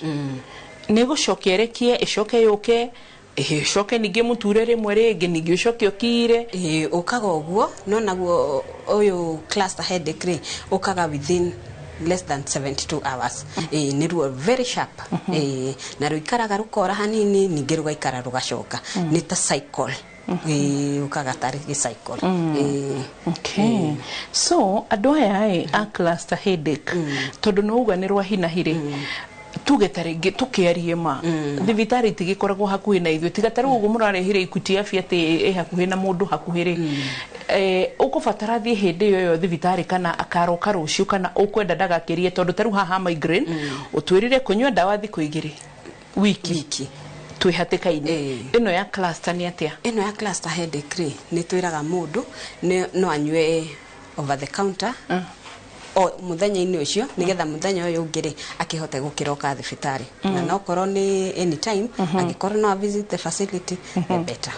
nĩ gũcokia ĩrekie, ĩcoke yũke, ĩcoke ningĩ mũture rĩmwe rĩngĩ, ningĩ ũcoke ũkire? Ĩĩ, ũkaga ũguo, no naguo ũyũ cluster headache rĩ, ũkaga within less than 72 hours. Ĩĩ, nĩ ruo very sharp. Ĩĩ, na rũikaraga rũkora hanini, ningĩ rũgaikara rũgacoka, nĩ ta cycle. Ĩĩ, ũkaga tarĩ gĩ cycle. Ĩĩ. Okay. So andũ aya ĩ a cluster headache, tondũ nĩ uga nĩ rwa hinahi rĩ, tuge ta rĩngĩ tũkĩarie ma thibitarĩ itigĩkoragwo hakuhĩ na ithuĩ, tiga ta rĩu ũguo mũrarehire Equity Afya atĩ ĩ hakuhĩ na mũndũ hakuhĩ rĩ, ũkũbatara thiĩ hĩndĩ ĩyo ĩyo thibitarĩ kana akaroka rũciũ, kana ũkwenda ndagakĩrie? Tondũ ta rĩu haha migraine ũtwĩrire kũnyua ndawa thikũ 2 wiki. Wiki. Twĩ hatĩka-inĩ. Ĩno ya cluster nĩ atĩa? Ĩno ya cluster headache rĩ, nĩ twĩraga mũndũ no anyue over the counter o mũthenya-inĩ ũcio, nĩgetha mũthenya ũyũ ũngĩ rĩ, akĩhote gũkĩroka thibitarĩ, na no korwo nĩ anytime, angĩkorwo no visit the facility, the better.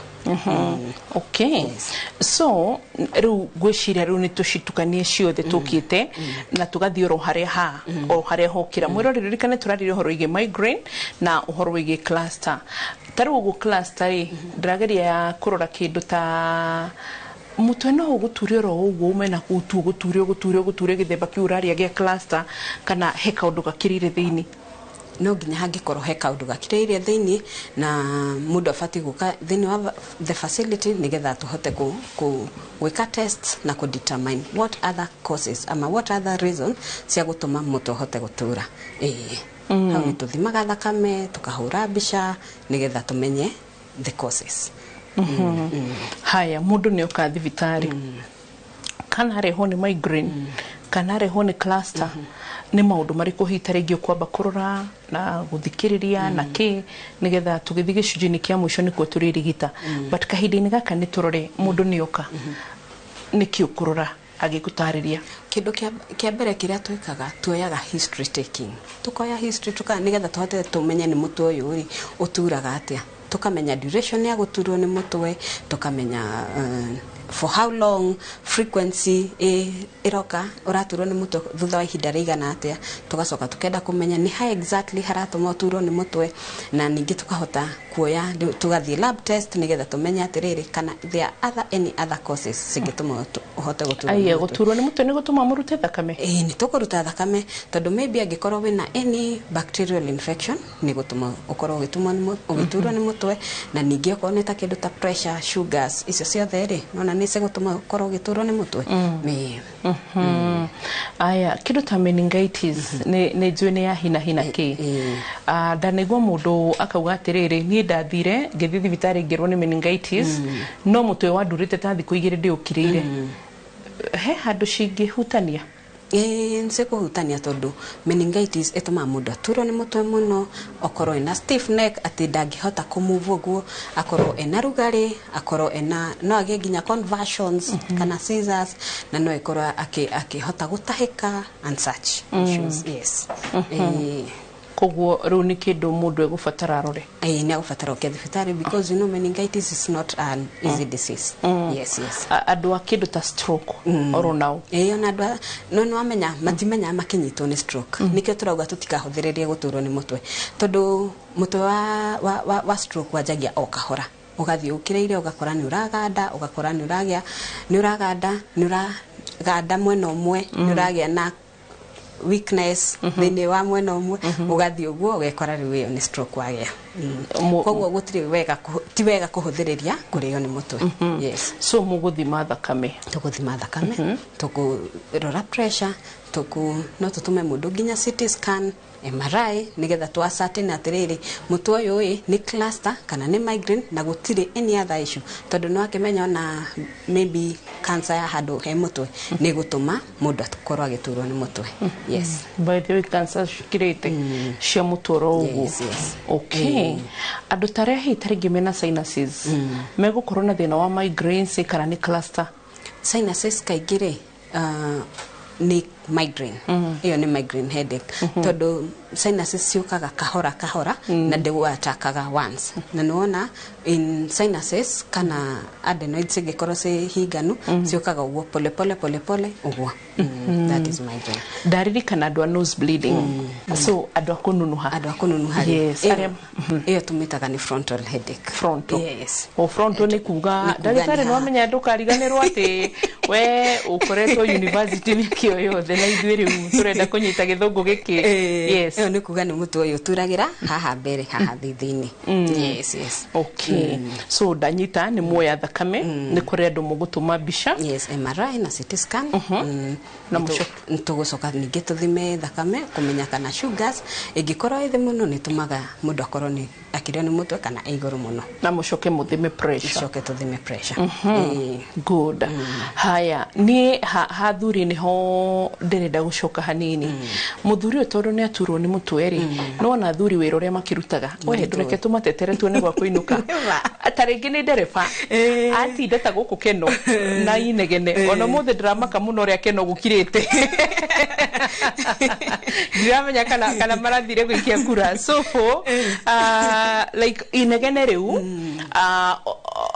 Okay. Yes. So rĩu ngwĩciria rĩu nĩ tũcitukanie ciothe tũkĩte na tũgathiĩ oro harĩa ha o harĩa hokĩra. Mwĩrori, ririkane tũrarĩria ũhoro wĩgiĩ migraine na ũhoro wĩgiĩ cluster. Ta rĩu ũguo cluster rĩ, ndĩrageria kũrora kĩndũ ta mũtwe no ũgũture oro ũguo ume na kũu tu, ũgũture, ũgũture, ũgũture, gĩthemba kĩu ũraria gĩa cluster, kana he kaũndũ gakĩrĩire thĩinĩ? No nginya hangĩkorwo he kaũndũ gakirĩire thĩinĩ, na mũndũ abatiĩ gũka thĩinĩ wa the facility nĩgetha tũhote gwĩka test na kũ determine what other causes ama what other reason cia gũtũma mũtwe ũhote gũtura. Ĩĩ, hau nĩ tũthimaga thakame, tũkahũra mbica nĩgetha tũmenye the causes. Haya, mũndũ nĩ oka thibitarĩ, kana arehwo nĩ migraine kana arehwo nĩ cluster, nĩ maũndũ marĩkũ hihi ta rĩngĩ ũkwamba kũrora na gũthikĩrĩria na kĩ, nĩgetha tũgĩthiĩ gĩcunjĩ-inĩ kĩa mũico nĩkuo tũrĩrigita? But kahinda-inĩ gaka nĩ tũrore, mũndũ nĩ oka, nĩkĩ ũkũrora agĩgũtarĩria? Kĩndũ kĩa mbere kĩrĩa twĩkaga, tuoyaga history taking, tukoya history tuka nĩgetha tũhote tũmenye nĩ mũtwe ũyũ rĩ ũturaga atĩa, tukamenya duration ya gũturwo nĩ mũtwe, tukamenya for how long, frequency ĩroka ũraturwo nĩ mũtwe thutha wa ihinda rĩigana atĩa. Tugacoka tukenda kũmenya nĩ ha exactly haratũma ũturwo nĩ mũtwe, na ningĩ tukahota kuoya rĩu tũgathiĩ lab test nĩgetha tũmenye atĩrĩrĩ, kana there are other any other causes cingĩtũma ũhote gũturwo nĩ Aya, mũtwe. Gũturwo nĩ mũtwe nĩ gũtũma mũrute thakame? Ĩĩ, nĩ tũkũruta thakame, tondũ maybe angĩkorwo wĩna any bacterial infection nĩ gũtũma ũkorwo ũgĩturwo nĩ mũtwe, na ningĩ okorwo nĩ ta kĩndũ ta pressure, sugars, icio ciothe rĩ, nona nĩ cigũtũma ũkorwo ũgĩturwo nĩ mũtwe. Ĩĩ. Aya, kĩndũ ta meningitis nĩ njũĩ nĩ ya hina hina kĩ. Ah, ndanaigua mũndũ akauga atĩrĩrĩ, niĩ ndathire ngĩthiĩ thibitarĩ ngĩrwo nĩ meningitis, no mũtwe wandurĩte ta thikũ 2 ndĩũkirĩire. He handũ cingĩhutania? Ĩĩ, nĩcikũhutania, tondũ meningitis ĩtũmaga mũndũ aturwo nĩ mũtwe mũno, okorwo ena stiff neck atĩ ndangĩhota kũmove ũguo, akorwo ena rugarĩ, akorwo ena no agĩe nginya convulsions kana seizures, na no ĩkorwo akĩhota gũtahĩka and such issues, yes. Ĩĩ. Koguo rĩu nĩ kĩndũ mũndũ egũbatara arore. Ĩĩ, nĩ agũbatara ũke thibitarĩ because you know meningitis is not an easy disease. Yes. Andũ a kĩndũ ta stroke oro nao? Ĩĩ, ona andũ no nĩ wamenya matimenyaga makĩnyitwo nĩ stroke. Nĩkĩo tũrauga tũtikahũthĩrĩrie gũturwo nĩ mũtwe, tondũ mũtwe wa stroke wanjagia o kahora, ũgathiĩ ũkĩrĩire, ũgakora nĩ ũraganda, ũgakora nĩ ũragĩa, nĩ ũraganda, nĩ ũraganda mwena ũmwe, nĩ ũragĩa na weakness thĩinĩ wa mwena ũmwe, ũgathiĩ ũguo ũgekora rĩu ĩyo nĩ stroke wagĩa. Koguo gũtirĩ wega ti wega kũhũthĩrĩria kũrĩo nĩ mũtwe, yes. So mũgũthima thakame? Tũgũthima thakame, tũkũrora pressure. Tuku no tutume mundu nginya CT scan, MRI, nigetha tu ascertain atiriri mutu uyu ĩ nĩ cluster kana nĩ migraine na gutire any other issue, tondu no akimenya ona maybe cancer ya handu he mutwe nĩ gutuma mundu akorwo agiturwo nĩ mutwe. Yes. By the way, cancer cikirite cia mutoro uguo. Yes. Okay, andu ta arĩa hihi ta rĩngĩ mena sinuses megũkorwo na thĩna wa migraines kana nĩ cluster? Sinuses kaingĩ rĩ, nĩ migraine. Ĩyo nĩ migraine headache, tondũ sinuses ciũkaga kahora kahora na ndĩgũatakaga once, na nĩwona in sinuses kana adenoids ĩngĩkorwo ciĩ hinganu, ciũkaga ũguo pole pole pole pole ũguo. That is migraine. Ndaririkana andũ a nose bleeding, so andũ a kũnunuha. Andũ a kũnunuha rĩ, Yes, ĩyo tũmĩtaga nĩ frontal headache. Frontal. Yes. O frontal nĩ kuga Nĩ kuga ndagĩtarĩ nĩ nĩ wamenya ndũkariganĩrwo atĩ we ũkoretwo university mĩaka ĩyo yothe na ithuĩ rĩu tũrenda kũnyita gĩthũngũ gĩkĩ. Yes. Ĩyo nĩ kuga nĩ mũtwe ũyũ ũturagĩra haha mbere, haha thĩinĩ. Yes. Okay, so ndanyita nĩ muoya thakame, nĩ kũrĩ andũ mũgũtũma mbica. Yes, MRI na CT scan. Na Tũgũcoka ningĩ tũthime thakame kũmenya kana sugars ĩngĩkorwo ĩ thĩ mũno nĩ tũmaga mũndũ akorwo nĩ akĩrĩo nĩ mũtwe, kana ĩ igũrũ mũno. Na mũcoke mũthime pressure. Tũcoke tũthime pressure. Ĩĩ. Good. Haya, niĩ hathuri nĩho ndĩrenda gũcoka hanini. Mũthuri ũyũ tondũ nĩ aturwo nĩ mũtwe rĩ, nĩwona athuri wĩra ũrĩa makĩrutaga, we ndũreke tũmatetere tuone gwa kũinũka. Ta rĩngĩ nĩ ndereba, atinda ta gũkũ Keno na inegene, ona mũthĩ ndĩramaka mũno ũrĩa Keno gũkirĩte, ndiramenya kana marathire gũikia kura. So like inegene rĩu,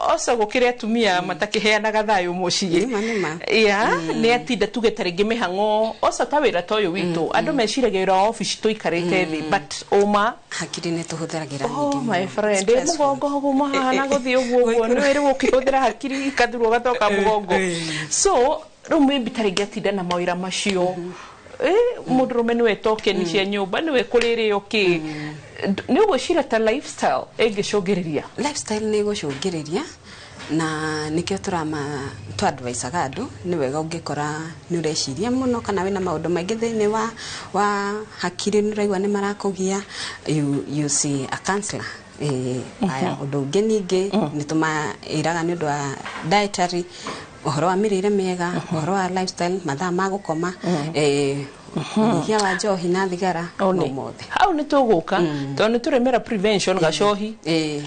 oco gũkĩrĩ atumia matakĩheanaga thayũ mũciĩ. Nĩma, nĩma. Ya nĩ atinda tuge ta rĩngĩ mĩhang'o, oco ta wĩra ta ũyũ witũ, andũ meciragia wĩra wa obici tũikarĩte thĩ, but ũma Hakiri nĩ tũhũthagĩra Oh, nyingĩ my mũno. friend, ĩ Stressful. mũgongo guma haha na gũthiĩ ũguo ũguo nĩ wĩrĩ ũkĩhũthĩra hakiri ikathurwo gatoka mũgongo. So rĩu maybe ta rĩngĩ atinda na mawĩra macio, mũndũrũme nĩwe tokeni cia nyũmba, nĩwe kũrĩrĩo kĩ, nĩ ũgwĩciria ta lifestyle ĩngĩcũngĩrĩria? Lifestyle nĩ ĩgũcũngĩrĩria, na nĩkĩo tũrama twadvisaga andũ nĩ wega ũngĩkora nĩ ũreciria mũno kana wĩna maũndũ maingĩ thĩinĩ wa hakiri, nĩ ũraigua nĩ marakũgia, you see a counselor. Aya, ũndũ ũngĩ ningĩ nĩ tũmaĩraga nĩ ũndũ wa dietary, ũhoro wa mĩrĩre mĩega, ũhoro wa lifestyle, mathaa ma gũkoma, ũnyihia wa njohi na thigara, O mau nĩ mothe. Hau nĩ tũgũka tondũ nĩ tũrĩmĩra prevention, gacohi,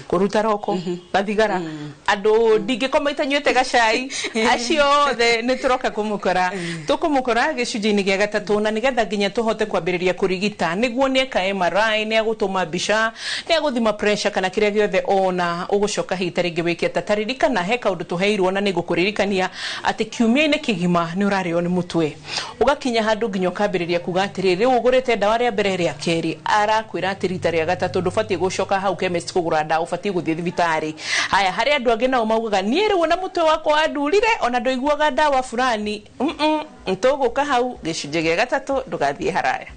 kũruta roko, gathigara, andũ ndingĩkoma itanyuĩte gacai, acio othe nĩ tũroka kũmũkora, tũkũmũkora gĩcunjĩ-inĩ gĩa gatatũ, na nĩgetha nginya tũhote kwambĩrĩria kũrigita nĩguo nĩeka MRI, nĩ agũtũma mbica, nĩ agũthima pressure kana kĩrĩa gĩothe ona ũgũcoka hihi ta rĩngĩ wĩke ta taririkana he kaũndũ tũheirwo, na nĩ ngũkũririkania atĩ kiumia-inĩ kĩgima nĩ ũrarĩo nĩ mũtwe, ũgakinya handũ nginya ũkambĩrĩria kuga atĩrĩrĩ, rĩu ũgũrĩte ndawa rĩa mbere, rĩa kerĩ, arakwĩra atĩ rita rĩa gatatũ ndũbatiĩ gũcoka hau chemist kũgũra ndawa, ũbatiĩ gũthiĩ thibitarĩ. Haya, harĩ andũ angĩ nao maugaga niĩ rĩu ona mũtwe wakwa wandurire ona ndũiguaga ndawa fulani. Tũgũka hau gĩcunjĩ gĩa gatatũ, ndũgathiĩ haraya.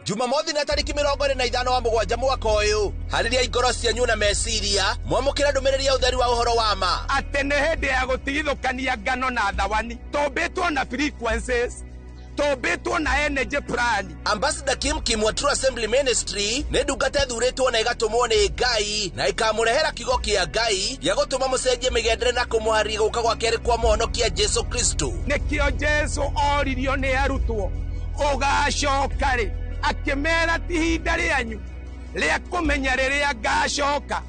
Jumamothi na tariki 25 wa mũgwanja mwaka ũyũ, harĩria ngoro cianyu na meciria mwamũkĩra ndũmĩrĩri ya ũtheri wa ũhoro wa ma. Atĩ nĩ hĩndĩ ya gũtigithũkania ngano na thawani, tũmbĩtwo na frequencies, tũmbĩtwo na energy plan. Ambassador Kim Kim wa True Assembly Ministry nĩ ndungata ĩthurĩtwo na ĩgatũmwo nĩ Ngai na ĩkamũrehera kiugo kĩa Ngai gĩa gũtũma mũcenjie mĩgendere na kũmũharĩria gũka gwa kerĩ kwa mũhonokia Jesu Kristo. Nĩkĩo Jesu oririo nĩ arutwo, ũgacoka rĩ? Akĩmera ti ihinda rĩanyu rĩa kũmenya rĩrĩa ngacoka,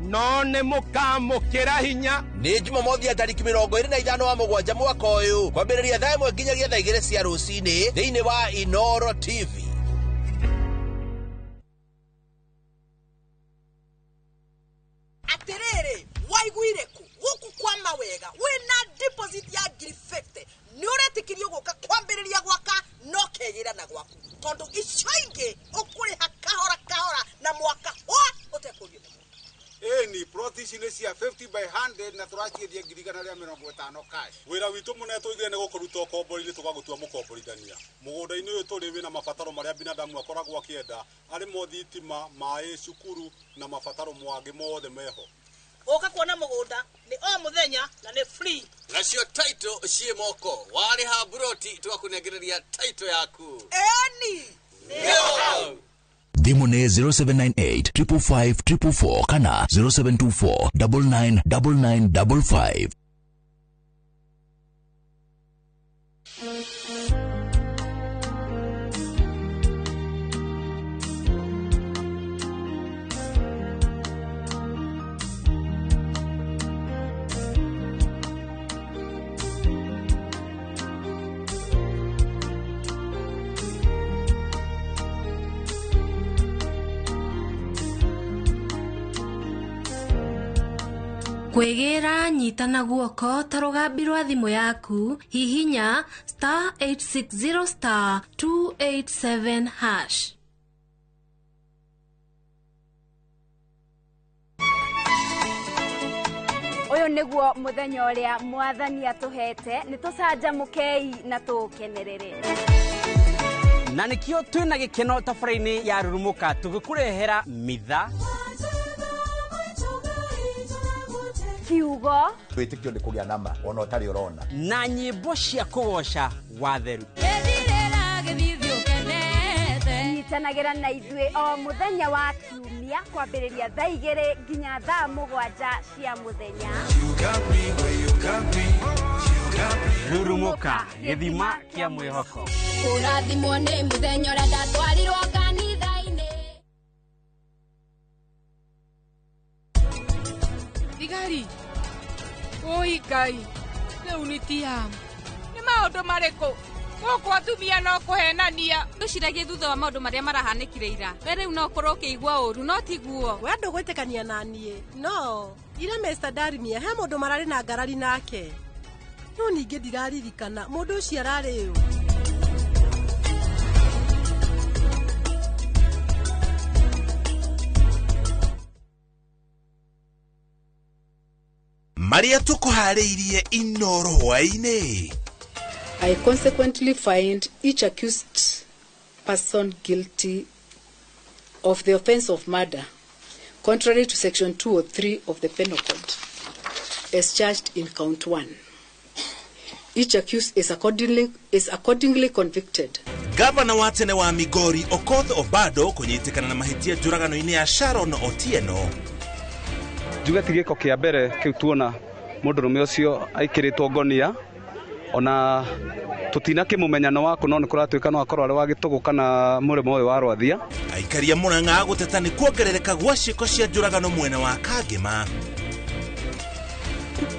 no nĩ mũkamũkĩra hinya. Nĩ Jumamothi ya tariki 25 wa mũgwanja mwaka ũyũ, kwambĩrĩria thaa 1 nginyagia thaa 2 cia rũcinĩ thĩinĩ wa Inoro TV. Atirĩrĩ, waiguire kũ gũkũ kwa mawega wĩna deposit ya 50,000 nĩ ũretĩkĩrio gũka kwambĩrĩria gwaka no kegĩra na gwaku, tondũ icio ingĩ ũkũrĩha kahora kahora na mwaka hwa ũtekũrio nĩ mũndũ. Ĩni plot ici nĩ cia 50 by 100 na tũraciendia ngiri Ngiri 150 cash. Wĩra witũ mũnene tũigire nĩ gũkũruta ũkombori-inĩ tũgagũtua mũkomborithania. Mũgũnda-inĩ ũyũ tũrĩ wĩna mabataro marĩa binadamu akoragwo akĩenda, arĩ mo thitima, maĩ, cukuru na mabataro mangĩ mothe meho. Ũka kuona mũgũnda nĩ o mũthenya na nĩ free. Nacio title ciĩ moko, warĩha mburoti tũgakũnengereria title yaku. Eni Nĩho. Thimũ nĩ 0798 555 444 kana 0724 999955. Kwĩgĩra nyita na guoko ta rũgambi rwa thimũ yaku hihinya star 860 star 287 hash. Ũyũ nĩguo mũthenya ũrĩa mwathani atũhete, nĩ tũcanjamũkei na tũũkenerere. Na nĩkĩo twĩna gĩkeno tabarĩra-inĩ ya Rurumũka tũgĩkũrehera mitha kiugo wĩtĩkio nĩ kũgĩa nama ona ũtarĩ ũrona na nyĩmbo cia kũgoca watheru. Nyitanagĩra na ithuĩ o mũthenya wa kiumia kwambĩrĩria thaa 2 nginya thaa 7 cia mũthenya. Rurumũka, gĩthima kĩa mwĩhoko. Kũrathimwo nĩ mũthenya ũrĩa ndatwarirwo kanitha-inĩ. Thigari oi Ngai, rĩu nĩ tiamu. Nĩ maũndũ marĩkũ gũkũ atumia no kũhenania? Ndũciragie thutha wa maũndũ marĩa marahanĩkire ira. We rĩu no ũkorwo ũkĩigua ũru no tiguo. We ndũgwĩtĩkania na niĩ no ira Mr. Darimia he mũndũ mararĩ na ngarari nake, no ningĩ ndiraririkana mũndũ ũcio ararĩ ũ. Marĩa tũkũharĩirie Inoro hwaĩ-inĩ. I consequently find each accused person guilty of the offense of murder, contrary to section 203 of the Penal Code, as charged in count 1. Each accused is accordingly convicted. Gavana wa tene wa Migori Okoth Obado kũnyitĩkana na mahĩtia njũragano-inĩ ya Sharon Otieno. Njuge ti gĩko kĩa mbere kĩu tuona mũndũrũme ũcio aikĩrĩtwo ngonia, ona tũtinakĩmũmenya no waku, no nĩ kũratuĩka no akorwo arĩ wa gĩtũgũ kana mũrĩmo ũyũ wa Rwathia. Aikaria Murang'a gũteta nĩ kuongerereka gwa ciĩko cia njũragano mwena wa Kangema.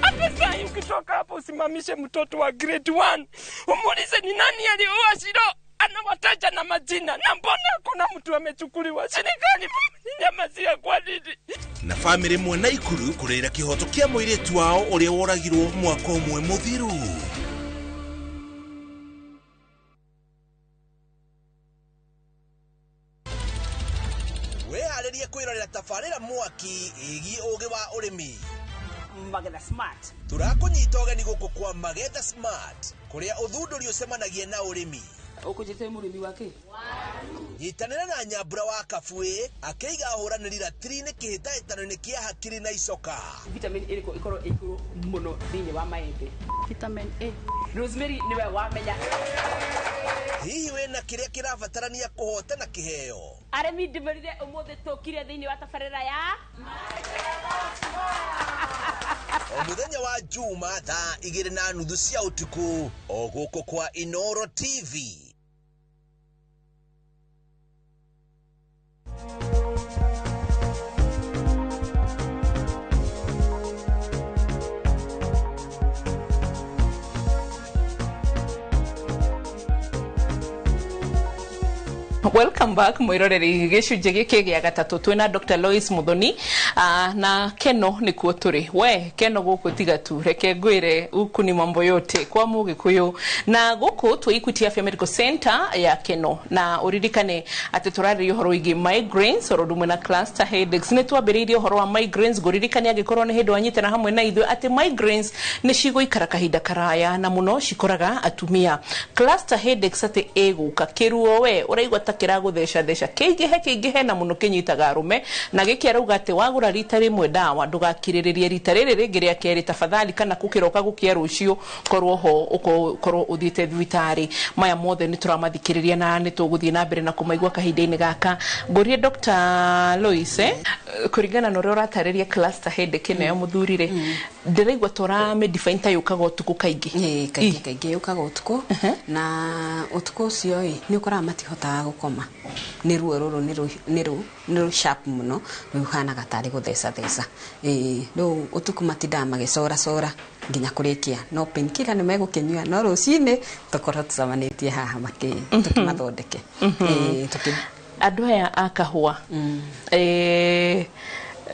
Hata sai ukitoka hapo usimamishe mtoto wa grade 1 umuulize ni nani aliua Shiro, anawataja na majina, na mbona hakuna mtu amechukuliwa? Serikali nyamazia kwa nini? Na famĩlĩ ĩmwe Naikuru kũrĩra kĩhoto kĩa mũirĩtu wao ũrĩa woragirwo mwaka ũmwe mũthiru. Wĩharĩrie kwĩrorera tabarĩra mwaki ĩgiĩ ũgĩ wa ũrĩmi. Magetha Smart. Tũrakũnyita ũgeni gũkũ kwa Magetha Smart, kũrĩa ũthundũri ũcemanagia na ũrĩmi. Ũkũnjĩte mũrĩmi wake? Nyitanĩra na Nyambura wa Kabuĩ akĩiga ahũranĩri ratiri-inĩ kĩhĩtahĩtano-inĩ kĩa hakiri na icoka. Vitamin ĩrĩkũ ĩkorwo ĩ igũrũ mũno thĩinĩ wa maembe? Vitamin A. Rosemary nĩwe wamenya. Hihi wĩna kĩrĩa kĩrabatarania kũhotana kĩheo? Arĩmi ndĩmerire ũmũthĩ tũkire thĩinĩ wa tabarĩra ya o mũthenya wa Juma thaa 2:30 cia ũtukũ o gũkũ kwa Inoro TV. Welcome back, mwiroreri. Gĩcunjĩ gĩkĩ gĩa gatatũ twĩna Dr. Lois Muthoni na Keno nĩkuo tũrĩ. We Keno gũkũ tiga tu, reke ngwĩre huku ni mambo yote kwa Mũgĩkũyũ, na gũkũ twĩ Equity Afya Medical Center ya Keno. Na ũririkane atĩ tũrarĩria ũhoro wĩgiĩ migraines oro ũndũ ũmwe na cluster headaches. Nĩ twambĩrĩirie ũhoro wa migraines. Ngũririkane, angĩkorwo nĩ hĩndĩ wanyitana hamwe na ithuĩ, atĩ migraines nĩ cigũikara kahinda karaya na mũno cikoraga atumia. Cluster headaches atĩ ĩgũka kĩruo we ũraigua ta kĩragũtheca theca, kĩingĩhe kĩingĩhe, na mũno kĩnyitaga arũme. Na gĩkĩ arauga atĩ wagũra rita rĩmwe ndawa, ndũgakirĩrĩrie rita rĩrĩ rĩngĩ rĩa kerĩ, tafadhali, kana gũkĩroka gũkĩa rũciũ korwo ho ũkorwo ũthiĩte thibitarĩ. Maya mothe nĩ tũramathikĩrĩria na nĩ tũgũthiĩ na mbere na kũmaigua kahinda-inĩ gaka. Ngũrie Dr. Lois, kũringana na ũrĩa ũratarĩria cluster headache ĩno ya mũthuri rĩ, ndĩraigua tũramĩ ta yũkaga ũtukũ kaingĩ. Ĩĩ, kaingĩ kaingĩ yũkaga ũtukũ, na ũtukũ ũcio ĩ nĩ ũkoraga matihotaga gũkoma nĩ ruo rũrũ nĩ rũ sharp mũno, rũhanaga tarĩ gũtheca theca. Ĩĩ, rĩu ũtukũ matindaga magĩcora cora nginya kũrĩkia, no painkiller nĩ megũkĩnyua, no rũcinĩ tũkorwo tũcemanĩtie haha tũkĩmathondeke. Ĩĩ, Andũ aya a kahũa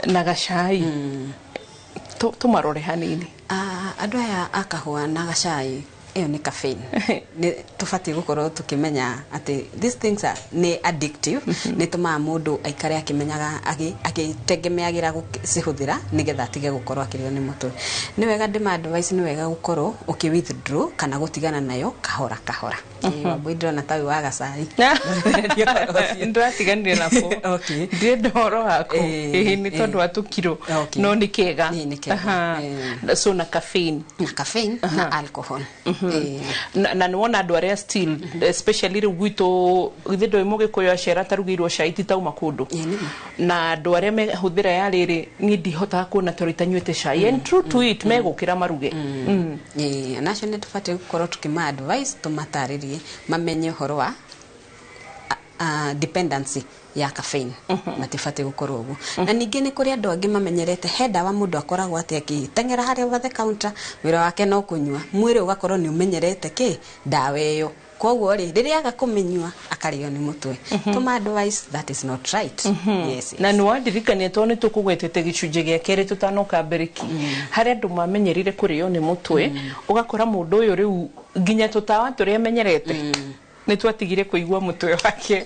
na gacai, tũmarore hanini. Ah, andũ aya a kahũa na gacai, ĩyo nĩ caffeine. Nĩ tũbatiĩ gũkorwo tũkĩmenya atĩ these things are nĩ addictive, nĩ tũmaga mũndũ aikare akĩmenyaga agĩtegemeagĩra gũcihũthĩra nĩgetha atige gũkorwo akĩrĩo nĩ mũtwe. Nĩ wega ndĩma advice, nĩ wega gũkorwo ũkĩ withdraw kana gũtigana nayo kahora kahora. Ĩĩ, Wambui, ndĩrona ta wĩ wa gacai. Ndĩratiganire nako. Ndirenda ũhoro wako. Ĩĩ, nĩ tondũ wa tũkiro, no nĩ kega. Nĩ kega. So na caffeine. Na caffeine na alcohol. Na nĩ wona andũ arĩa still, especially rĩu gwitũ, githĩ ndũĩ Mũgĩkũyũ acera tarugĩirwo cai ti tauma kũndũ, na andũ arĩa mehũthĩra ya rĩrĩ, niĩ ndihotaga kuona tondũ itanyuĩte cai, and true to it megũkĩra maruge. Ĩĩ, nacio nĩ tũbatiĩ gũkorwo tũkĩma advice, tũmatarĩrie mamenye ũhoro wa dependency ya caffeine, matibatiĩ gũkorwo ũguo. Na ningĩ nĩ kũrĩ andũ angĩ mamenyerete he ndawa, mũndũ akoragwo atĩ akĩteng'era harĩa over the counter, wĩra wake no kũnyua, mwĩrĩ ũgakorwo nĩ ũmenyerete kĩ ndawa ĩyo, koguo rĩ, rĩrĩa aga kũmĩnyua akarĩo nĩ mũtwe. Tũma advice that is not right. Yes. Na nĩ wandirikania, tondũ nĩ tũkũgwetete gĩcunjĩ gĩa kerĩ tũtanoka mbĩrĩki, harĩa andũ mamenyerire kũrĩo nĩ mũtwe, ũgakora mũndũ ũyũ rĩu nginya tũtawa tũrĩa amenyerete nĩ twatigire kũigua mũtwe wake.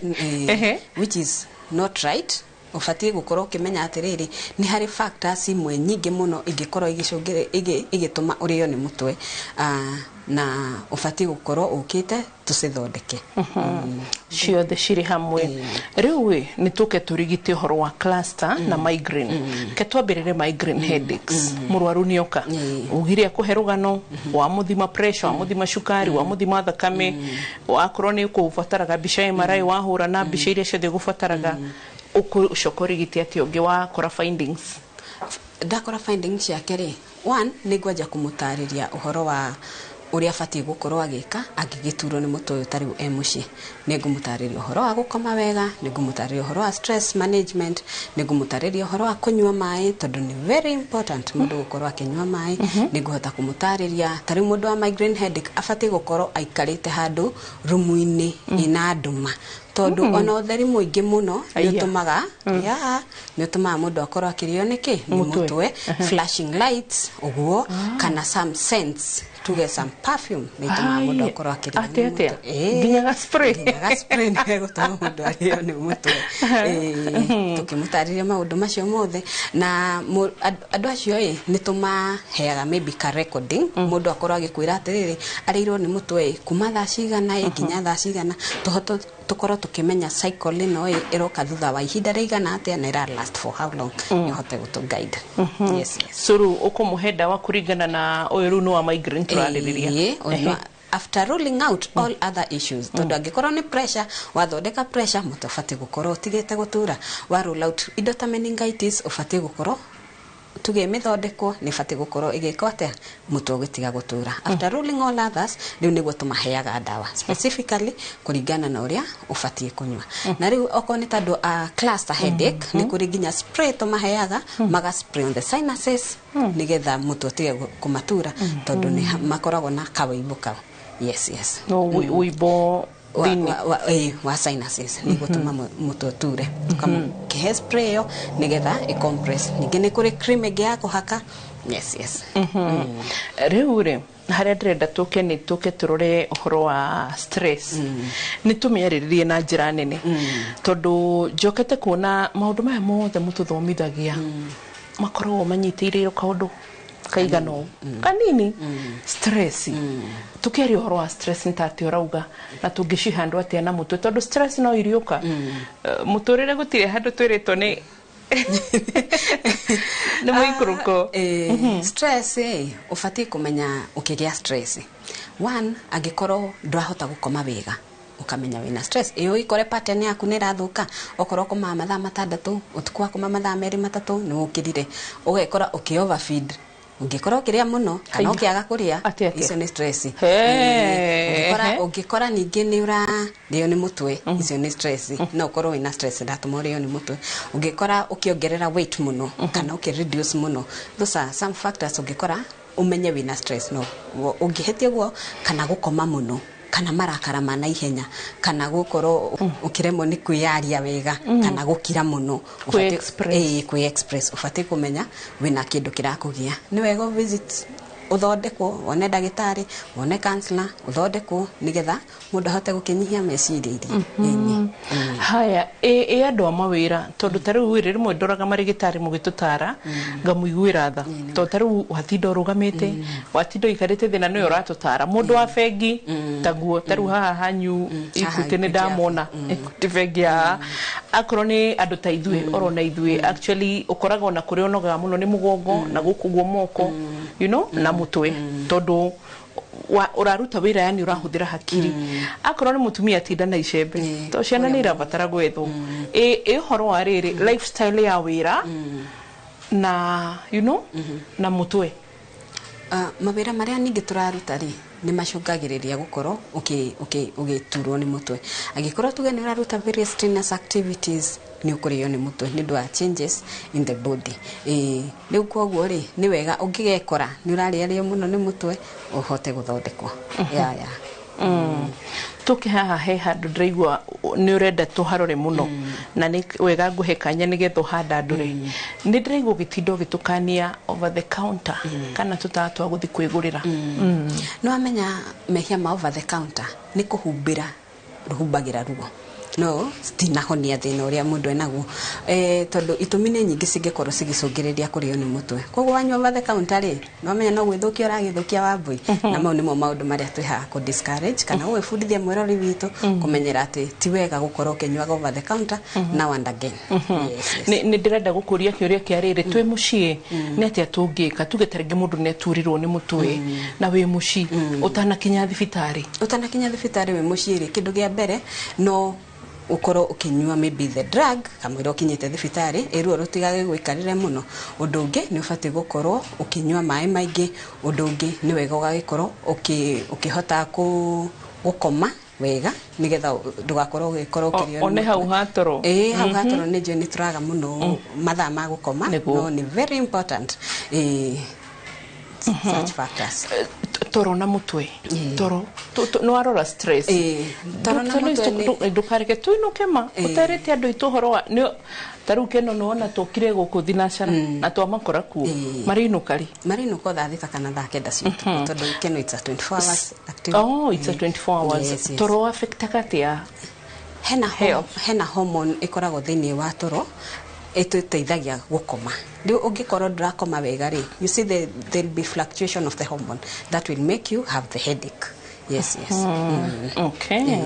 Which is not right. Ũbatiĩ gũkorwo ũkĩmenya atĩrĩrĩ, nĩ harĩ factors imwe nyingĩ mũno ingĩkorwo igĩcũngĩrĩ igĩtũma ũrĩo nĩ mũtwe, na ũbatiĩ gũkorwo ũkĩte tũcithondeke. Ciothe cirĩ hamwe. Rĩu ĩ nĩ tũke tũrigite ũhoro wa cluster na migraine. Ke twambĩrĩre migraine headaches. Mũrwaru nĩoka, ugire akũhe rũgano, wamũthima pressure, wamũthima cukari, wamũthima thakame, wakorwo nĩ ũkũbataraga mbica ya MRI, wahũra na mbica iria ciothe ũgũbataraga, ũcoka ũrigite atĩa ũngĩ wakora findings? Ndakora findings ciake rĩ, one, nĩ ngwanja kũmũtarĩria ũhoro wa ũrĩa abatiĩ gũkorwo agĩka angĩgĩturwo nĩ mũtwe ũyũ. Ta rĩu e mũciĩ, nĩ ngũmũtarĩria ũhoro wa gũkoma wega, nĩ ngũmũtarĩria ũhoro wa stress management, nĩ ngũmũtarĩria ũhoro wa kũnyua maĩ, tondũ nĩ very important mũndũ gũkorwo akĩnyua maĩ. Nĩ ngũhota kũmũtarĩria ta rĩu mũndũ wa migraine headache abatiĩ gũkorwo aikarĩte handũ rumu-inĩ ĩna nduma, tondũ ona ũtheri mũingĩ mũno nĩ Aya. ũtũmaga ya nĩ ũtũmaga mũndũ akorwo akĩrĩo nĩkĩ nĩ Mũtwe. mũtwe. Flashing lights ũguo, kana some scents, tuge some perfume, nĩ itũmaga mũndũ Ai, akorwo akĩrĩo atĩ nĩ atĩa? mũtwe. Ĩĩ. Nginya ga spray? Nginya ga spray nĩ gegũtũma mũndũ arĩo nĩ mũtwe. Ĩĩ, tũkĩmũtarĩria maũndũ macio mothe na andũ acio ĩ nĩ tũmaheaga maybe ka recording, mũndũ akorwo agĩkwĩra atĩrĩrĩ, arĩirwo nĩ mũtwe ĩ kuma thaa cigana ĩ nginya thaa cigana, tũhote tũkorwo tũkĩmenya cycle ĩno ĩ ĩroka thutha wa ihinda rĩigana atĩa na ĩra last for how long, ĩhote gũtũ guide. Yes. So rĩu ũkũmũhe ndawa kũringana na ũyũ rĩu nĩ wa migraine tũrarĩrĩria? Ĩĩ, ũyũ after ruling out all other issues, tondũ angĩkorwo nĩ pressure, wathondeka pressure, mũtwe ũbatiĩ gũkorwo ũtigĩte gũtura. Wa rule out indo ta meningitis, ũbatiĩ gũkorwo tuge mĩthondekwo, nĩ ĩbatiĩ gũkorwo ĩgĩkwo atĩa mũtwe ũgĩtiga gũtura. After ruling all others, rĩu nĩguo tũmaheaga ndawa specifically kũringana na ũrĩa ũbatiĩ kũnyua. Na rĩu okorwo nĩ ta andũ a cluster headache, nĩ kũrĩ nginya spray tũmaheaga, maga spray on the sinuses nĩgetha mũtwe ũtige kũmatura, tondũ nĩ makoragwo na kawĩimbo kau. Yes. No ũimbo Wa sinuses nĩ gũtũma mũtwe ũture, ũkamũkĩhe spray ĩyo nĩgetha ĩ-compress. Ningĩ nĩ kũrĩ cream ĩngĩ ya kũhaka, yes. Rĩu rĩ, harĩa ndĩrenda tũke nĩ tũke tũrore ũhoro wa stress, nĩ tũmĩarĩrĩrie na njĩra nene, tondũ njokete kuona maũndũ maya mothe mũtũthomithagia makoragwo manyitĩrĩire kaũndũ kaigana ũũ kanini, stress. Tũkĩaria ũhoro wa stress nĩ ta atĩ ũrauga na tũngĩcihandwo atĩa na mũtwe, tondũ stress no iriũka. Mũtũrĩre gũtirĩ handũ twĩrĩtwo nĩ mũikũrũko. Stress ĩ, ũbatiĩ kũmenya ũkĩgĩa stress, one, angĩkorwo ndũrahota gũkoma wega, ũkamenya wĩna stress. Ĩ ũikore pattern yaku nĩ ĩrathũka, okorwo ũkomaga mathaa 6 ũtukũ, wakoma mathaa 2 3, nĩ ũkĩrire, ũgekora ũkĩ overfeed, ũngĩkorwo ũkĩrĩa mũno kana Haiya. ũkĩaga kũrĩa. Atĩ, atĩa? Icio nĩ stress. He. Ũngĩkora ningĩ nĩ ũrarĩo nĩ mũtwe, icio nĩ stress, no ũkorwo wĩna stress ndatũma ũrĩo nĩ mũtwe. Ũngĩkora ũkĩongerera weight mũno kana ũkĩ reduce mũno, those are some factors ũngĩkora ũmenye wĩna stress. No ũngĩhĩtia ũguo, kana gũkoma mũno, kana marakara ma naihenya, kana gũkorwo ũkĩremwo nĩ kwĩyaria wega, kana gũkira mũno. Kwĩ-express. Ĩĩ, kwĩ-express, ũbatiĩ kũmenya wĩna kĩndũ kĩrakũgia. Nĩ wega visit, ũthondekwo, wone ndagĩtarĩ, wone counselor, ũthondekwo nĩgetha mũndũ ahote gũkĩnyihia meciria iria. Haya, ĩ andũ a mawĩra, tondũ ta rĩu rĩ, rĩmwe ndoraga marĩgĩtarĩ mũgĩtũtara ngamũiguĩra tha, tondũ ta rĩu watinda ũrũgamĩte, watinda ũikarĩte thĩ na nĩwe ũratũtara. Mũndũ wa bengi taguo, ta rĩu haha hanyu Equity nĩ ndamona Equity bengi haha, akorwo nĩ andũ ta ithuĩ orona ithuĩ, actually ũkoraga ona kũrĩa ũnogaga mũno nĩ mũgongo na gũkũ guo moko na mũtwe, tondũ ũraruta wĩra, yani ũrahũthĩra hakiri. Akorwo nĩ mũtumia atinda na icembe, tondũ ciana nĩ irabatara gwethwo. Ĩ ũhoro wa rĩrĩ lifestyle ya wĩra na na mũtwe? Mawĩra marĩa ningĩ tũraruta rĩ, nĩ macũngagĩrĩria gũkorwo ũgĩturwo nĩ mũtwe. Angĩkorwo tuge nĩ ũraruta various strenuous activities, nĩ ũkũrĩo nĩ mũtwe nĩ ũndũ wa changes in the body. Ĩĩ, rĩu koguo rĩ, nĩ wega ũngĩgekora nĩ ũrarĩarĩo mũno nĩ mũtwe, ũhote gũthondekwo ya. Tũke haha, he handũ ndĩraigua nĩ ũrenda tũharore mũno, na nĩ wega ngũhe kanya nĩgetha ũhandandũre. Nĩ ndĩraigua ũgĩtinda ũgĩtũkania over the counter kana tũtawa twa gũthiĩ kwĩgũrĩra. Nĩ wamenya mehia ma over the counter nĩ kũhumbĩra rũhumbagĩra ruo, no citinahonia thĩna ũrĩa mũndũ enaguo, tondũ itũmi nĩ nyingĩ cingĩkorwo cigĩcũngĩrĩria kũrĩo nĩ mũtwe. Koguo wanyua over the counter rĩ, nĩ wamenya no gwĩthũkia ũragĩthũkia wambui. Na mau nĩmo maũndũ marĩa twĩ haha kũ discourage kana gũgĩbundithia mwĩrori witũ kũmenyera atĩ ti wega gũkorwo ũkĩnyuaga over the counter now and again. Yes. Nĩ ndĩrenda gũkũria kĩũria kĩa rĩrĩ, twĩ mũciĩ nĩ atĩa tũngĩka? Tuge ta rĩngĩ mũndũ nĩ aturirwo nĩ mũtwe na wĩ mũciĩ ũtanakinya thibitarĩ. Ũtanakinya thibitarĩ, wĩ mũciĩ rĩ, kĩndũ kĩa mbere no ũkorwo ũkĩnyua maybe the drug kamũira ũkinyĩte thibitarĩ, ĩruo rũtigage gwĩkarĩre mũno. Ũndũ ũngĩ nĩ ũbatiĩ gũkorwo ũkĩnyua maĩ maingĩ. Ũndũ ũngĩ nĩ wega ũgagĩkorwo ũkĩhota gũkoma wega nĩgetha ndũgakorwo ũgĩkorwo ũkĩrĩo nĩ One hau mũtwe. ha toro. Ĩĩ, hau ha toro nĩ njũĩ nĩ tũraga mũno mathaa ma gũkoma. Nĩguo. No nĩ very important, ĩĩ, such factors. Toro na mũtwe, toro nĩ warora stress. Toro na Dr. Lois, mũtwe ndũkareke tũinũke ma ũtarĩte andũ aitũ ũhoro wa ta rĩu keno nĩwona tũkire gũkũ thinacara na twamakora kuo, marĩinũka rĩ? Marĩinũka o thaa 6 kana thaa 9 cia ũtukũ, tondũ keno it's a 24 hours activity. Oh, it's a 24 hours. Yes. Toro affectaga atĩa? Hena hormone ĩkoragwo thĩinĩ wa toro ĩtũteithagia gũkoma. Rĩu ũngĩkorwo ndũrakoma wega rĩ, you see there'll be fluctuation of the hormone that will make you have the headache. Yes. Okay,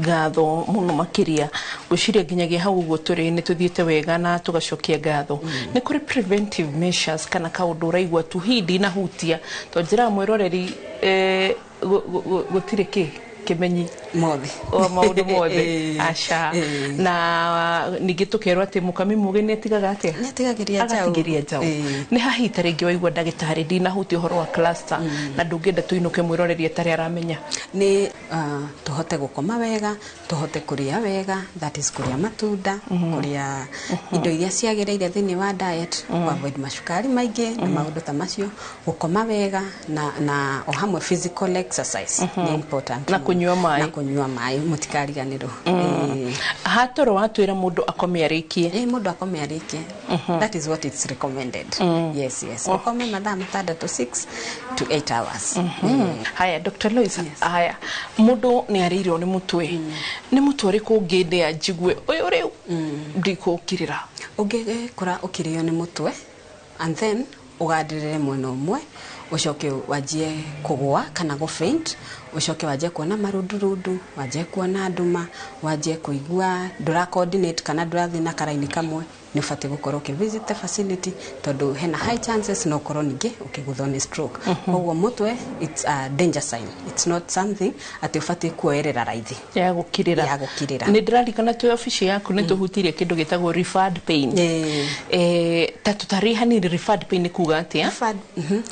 ngatho mũno makĩria. Ngwĩciria nginyagia hau ũguo tũrĩ nĩ tũthiĩte wega na tũgacokia ngatho. Nĩ kũrĩ preventive measures kana kaũndũ ũraigua tu hii ndinahutia, tondũ njĩraga mwĩroreri gũtirĩ kĩ kĩmenyi mothe. O maũndũ mothe, aca. Na ningĩ tũkerwo atĩ mũkami mũgĩ nĩ atigaga atĩa? Nĩ atigagĩria njaũ. Agatigĩria njaũ. Nĩ hahi ta rĩngĩ waigua ndagĩtarĩ ndinahutia ũhoro wa cluster na ndũngĩenda tũinũke mwĩroreri atarĩ aramenya? Nĩ tũhote gũkoma wega, tũhote kũrĩa wega, that is kũrĩa matunda, kũrĩa indo iria ciagĩrĩire thĩinĩ wa diet, avoid macukari maingĩ na maũndũ ta macio, gũkoma wega na o hamwe physical exercise nĩ important Na mũno. Kũnyua maĩ. Na kũnyua maĩ mũtikariganĩrwo. Hatoro watwĩra mũndũ akome arĩkie. Mũndũ akome arĩkie. That is what it's recommended. Yes. Ũkome mathaa 6 6 to 8 hours. Haya, Dr. Lois, haya, mũndũ nĩ arĩirwo nĩ mũtwe, nĩ mũtwe ũrĩkũ ũngĩndĩa njigue ũyũ rĩu ndikũkirĩra? Ũngĩkora ũkĩrĩo nĩ mũtwe and then ũgandĩrĩre mwena ũmwe, ũcoke wanjie kũgũa kana gũ faint, ũcoke wanjie kuona marundurundu, wanjie kuona nduma, wanjie kũigua ndũra coordinate kana ndũrathiĩ na karaini kamwe, nĩ ũbatiĩ gũkorwo ũkĩ visit the facility tondũ hena high chances no ũkorwo ningĩ ũkĩgũthwo nĩ stroke. Koguo mũtwe, it's a danger sign, it's not something atĩ ũbatiĩ kuoerera raithi. Ya gũkirĩra. Ya gũkirĩra. Nĩ ndĩrarikana twĩ obici yaku nĩ tũhutirie kĩndũ gĩtagwo referred pain. Ta tũtarĩ hanini, referred pain nĩ kuga atĩa?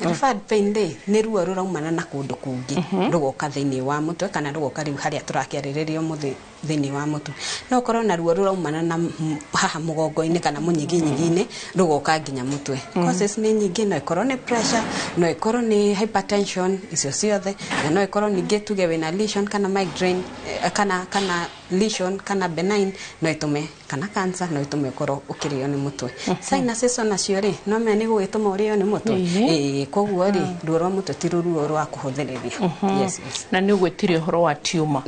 Referred pain rĩ, nĩ ruo rũraumana na kũndũ kũngĩ rũgoka thĩinĩ wa mũtwe kana rũgoka rĩu harĩa tũrakĩarĩrĩria ũmũthĩ thĩinĩ wa mũtwe. No ũkorwo na ruo rũraumana na haha mũgongo-inĩ kana mũnyiginyigi-inĩ rũgoka nginya mũtwe. Causes nĩ nyingĩ, no ĩkorwo nĩ pressure, no ĩkorwo nĩ hypertension, icio ciothe, na no ĩkorwo ningĩ tuge wĩna lesion kana migraine, kana lesion kana benign no ĩtũme, kana cancer no ĩtũme ũkorwo ũkĩrĩo nĩ mũtwe. Sinuses onacio rĩ, no menya nĩ gũgĩtũma ũrĩo nĩ mũtwe. Koguo rĩ, ruo rwa mũtwe ti ruo rwa kũhũthĩrĩria. Yes. Na nĩ ũgwĩtire ũhoro wa tumor.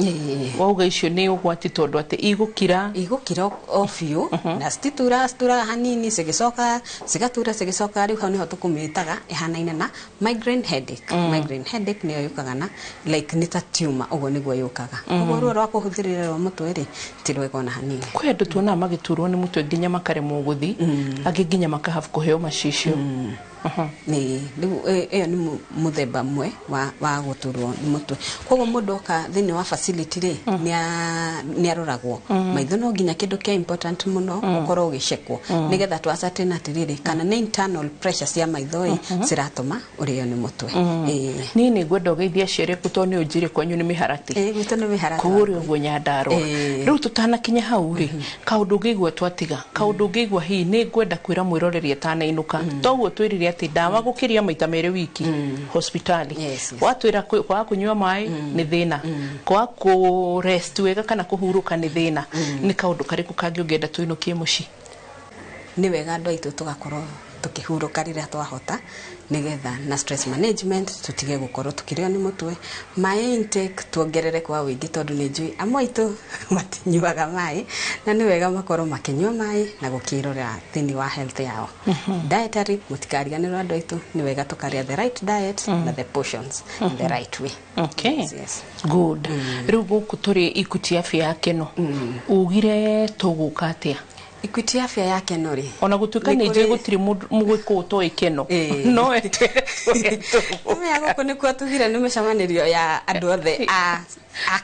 Wauga icio nĩ ũgwati tondũ atĩ igũkira. Igũkira o biũ na cititura, cituraga hanini cigĩcoka cigatura cigĩcoka, rĩu hau nĩho tũkũmĩtaga ĩhanaine na migraine headache. Migraine headache nĩyo yũkaga na like nĩ ta tumor, ũguo nĩguo yũkaga. Koguo ruo rwa kũhũthĩrĩria rwa mũtwe rĩ, ti rwega ona hanini. Kwĩ andũ tuonaga magĩturwo nĩ mũtwe nginya makaremwo gũthiĩ, angĩ nginya makahave kũheo macicio. Nĩ rĩu ĩyo nĩ mũthemba ũmwe wa gũturwo nĩ mũtwe. Koguo mũndũ oka thĩinĩ wa facility rĩ, nĩ aroragwo maitho, no nginya kĩndũ kĩa important mũno ũkorwo ũgĩcekwo nĩgetha tũ ascertain atĩrĩrĩ kana nĩ internal pressure cia maitho ĩ ciratũma ũrĩo nĩ mũtwe. Niĩ nĩ ngwenda ũgeithie aciari aku tondũ nĩ ũnjĩre kwanyu nĩ mĩharatĩ. Gwitũ nĩ mĩharatĩ. Kũrĩa ũguo Nyandarũa. Rĩu tũtanakinya hau rĩ, kaũndũ ũngĩigua twatiga, kaũndũ ũngĩigua hihi nĩ ngwenda kwĩra mwĩroreri atanainuka, toguo twĩrire atĩ ndawa gũkĩria maita 2 wiki hospitali. Watwĩra kwaga kũnyua maĩ nĩ thĩna, kwaga kũ rest wega kana kũhurũka nĩ thĩna. Nĩ kaũndũ karĩkũ kangĩ ũngĩenda tũinũkie mũciĩ? Nĩ wega andũ aitũ tũgakorwo tũkĩhurũka rĩrĩa twahota, nĩgetha na stress management tũtige gũkorwo tũkĩrĩo nĩ mũtwe. Maĩ intake tuongerere kwa ũingĩ tondũ nĩ njũĩ amwe aitũ matinyuaga maĩ, na nĩ wega makorwo makĩnyua maĩ na gũkĩrora thĩinĩ wa health yao. Dietary, mũtikariganĩrwo andũ aitũ, nĩ wega tũkarĩa the right diet na the portions in the right way. Okay. Yes. Good. Rĩu gũkũ tũrĩ Equity Afya ya Keno, ugire tũgũka atĩa? Equity Afya ya Keno rĩ, ona gũtuĩka nĩ njũĩ gũtirĩ mũgĩkũyũ ũtoĩ Keno, no etere. Maya gũkũ nĩkuo tugire nĩ mĩcemanĩrio ya andũ othe a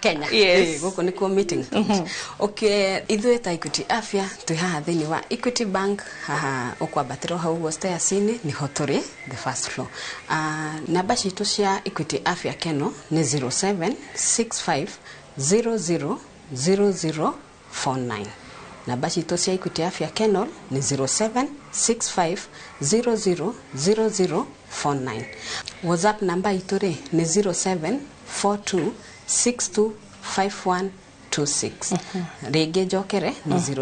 Kenya. Gũkũ nĩkuo meeting point. Okay, ithuĩ ta Equity Afya twĩ haha thĩinĩ wa Equity Bank, haha ũkwambatĩra hau ũguo stairs-inĩ nĩho tũrĩ, the first floor. Namba citũ cia Equity Afya Keno nĩ 0765 00 0049. Namba citũ cia Equity Afya Keno nĩ 0765 00 0049. WhatsApp namba itũ rĩ nĩ 0742 6251 26. Rĩngĩ njokere nĩ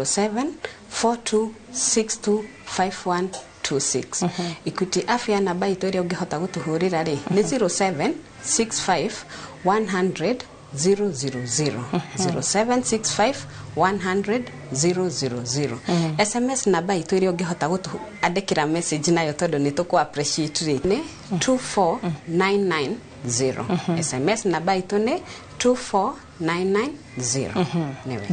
0742 6251 26. Equity Afya namba itũ ĩrĩa ũngĩhota gũtũhũrĩra rĩ nĩ 0765 100 000, 0765 100 000. SMS namba itũ ĩrĩa ũngĩhota gũtũandĩkĩra message nayo tondũ nĩ tũkũ appreciate rĩ nĩ 24990. SMS namba itũ nĩ 24990.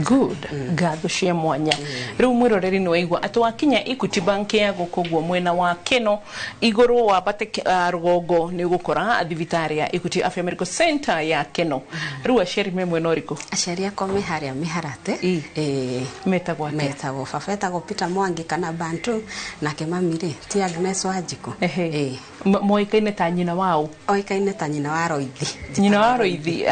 Good. Ngatho cia mwanya. Rĩu mwĩroreri nĩ waigua atĩ wakinya Equity Bank ya gũkũ ũguo mwena wa Keno igũrũ wambate rũgongo nĩ ũgũkora thibitarĩ ya Equity Afya Medical Center ya Keno. Rĩu aciari me mwena ũrĩkũ? Aciari akwa me harĩa mĩharate. Metagwo atĩa? Metagwo baba etagwo Peter Mwangi kana Bantu, nake mami rĩ ti Agnes Wanjikũ. Moĩkaine ta nyina wao? Oĩkaine ta nyina wa Roithi. Nyina wa Roithi.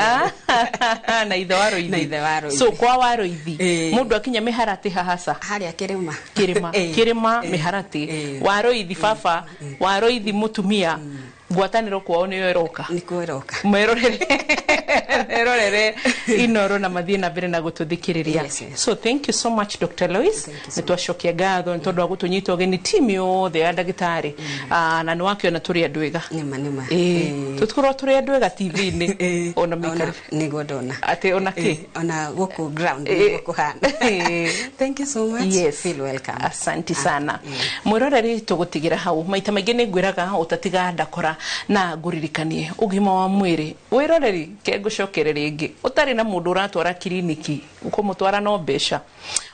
Na ithe wa Roithi. Na ithe wa Roithi. So kwa wa Roithi mũndũ akinya mĩharatĩ hahaca harĩa kĩrĩma. Kĩrĩma. Kĩrĩma mĩharatĩ wa Roithi baba, wa Roithi mũtumia. Ngwatanĩro kwao nĩyo ĩroka. Nĩkuo ĩroka. Merorere Inoro na mathiĩ na mbere na gũtũthikĩrĩria. So thank you so much, Dr. Lois. Nĩ twacokia ngatho nĩ tondũ wa gũtũnyita ũgeni, timu yothe ya ndagĩtarĩ. Ah, na nĩ wakĩona tũrĩ andũ ega. Nĩma nĩma. Ĩĩ, tũtikorwo tũrĩ andũ ega TV-inĩ ona mĩikarĩre. Nĩguo ndona. Atĩ ona kĩ? Ona gũkũ ground nĩguo kũhana. Thank you so much. Yes. Feel welcome. Asanti sana. Mwĩroreri, tũgũtigĩra hau. Maita maingĩ nĩ ngwĩraga ũtatiga ndakora na ngũririkanie ũgima wa mwĩrĩ. Wĩroreri, ke ngũcokere rĩngĩ, ũtarĩ na mũndũ ũratwara kiriniki, ũkũmũtwara no mbeca,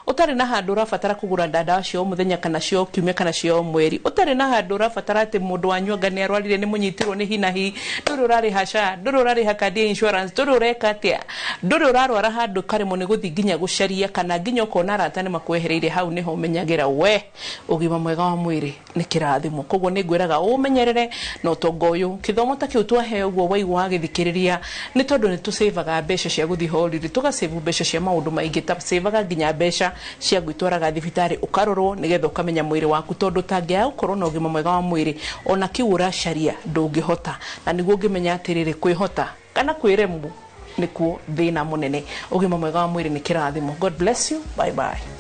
ũtarĩ na handũ ũrabatara kũgũra ndawa cia o mũthenya kana cia o kiumia kana cia o mweri, ũtarĩ na handũ ũrabatara atĩ mũndũ wanyu anga nĩ arwarire, nĩ mũnyitirwo nĩ hinahi, ndũrĩ ũrarĩha SHA, ndũrĩ ũrarĩha kandi ya insurance, ndũrĩ ũreka atĩa, ndũrĩ ũrarwara handũ karemwo nĩ gũthiĩ nginya gũcaria kana nginya ũkona arata nĩ makwehereire, hau nĩho ũmenyagĩra we ũgima mwega wa mwĩrĩ nĩ kĩrathimo. Koguo nĩ ngwĩraga ũmenyerere na ũtonga ũyũ, kĩthomo ta kĩu twaheo ũguo waigua wagĩthikĩrĩria, nĩ tondũ nĩ tũcĩvaga mbeca cia gũthiĩ holiday, tũgacĩvu mbeca cia maũndũ maingĩ, ta cĩvaga nginya mbeca cia gwĩtwaraga thibitarĩ ũkarorwo nĩgetha ũkamenya mwĩrĩ waku, tondũ ũtangĩaga gũkorwo na ũgima mwega wa mwĩrĩ, ona kĩu ũracaria ndũngĩhota, na nĩguo ũngĩmenya atĩrĩrĩ, kwĩhota kana kwĩremwo nĩkuo thĩna mũnene. Ũgima mwega wa mwĩrĩ nĩ kĩrathimo. God bless you. Bye bye.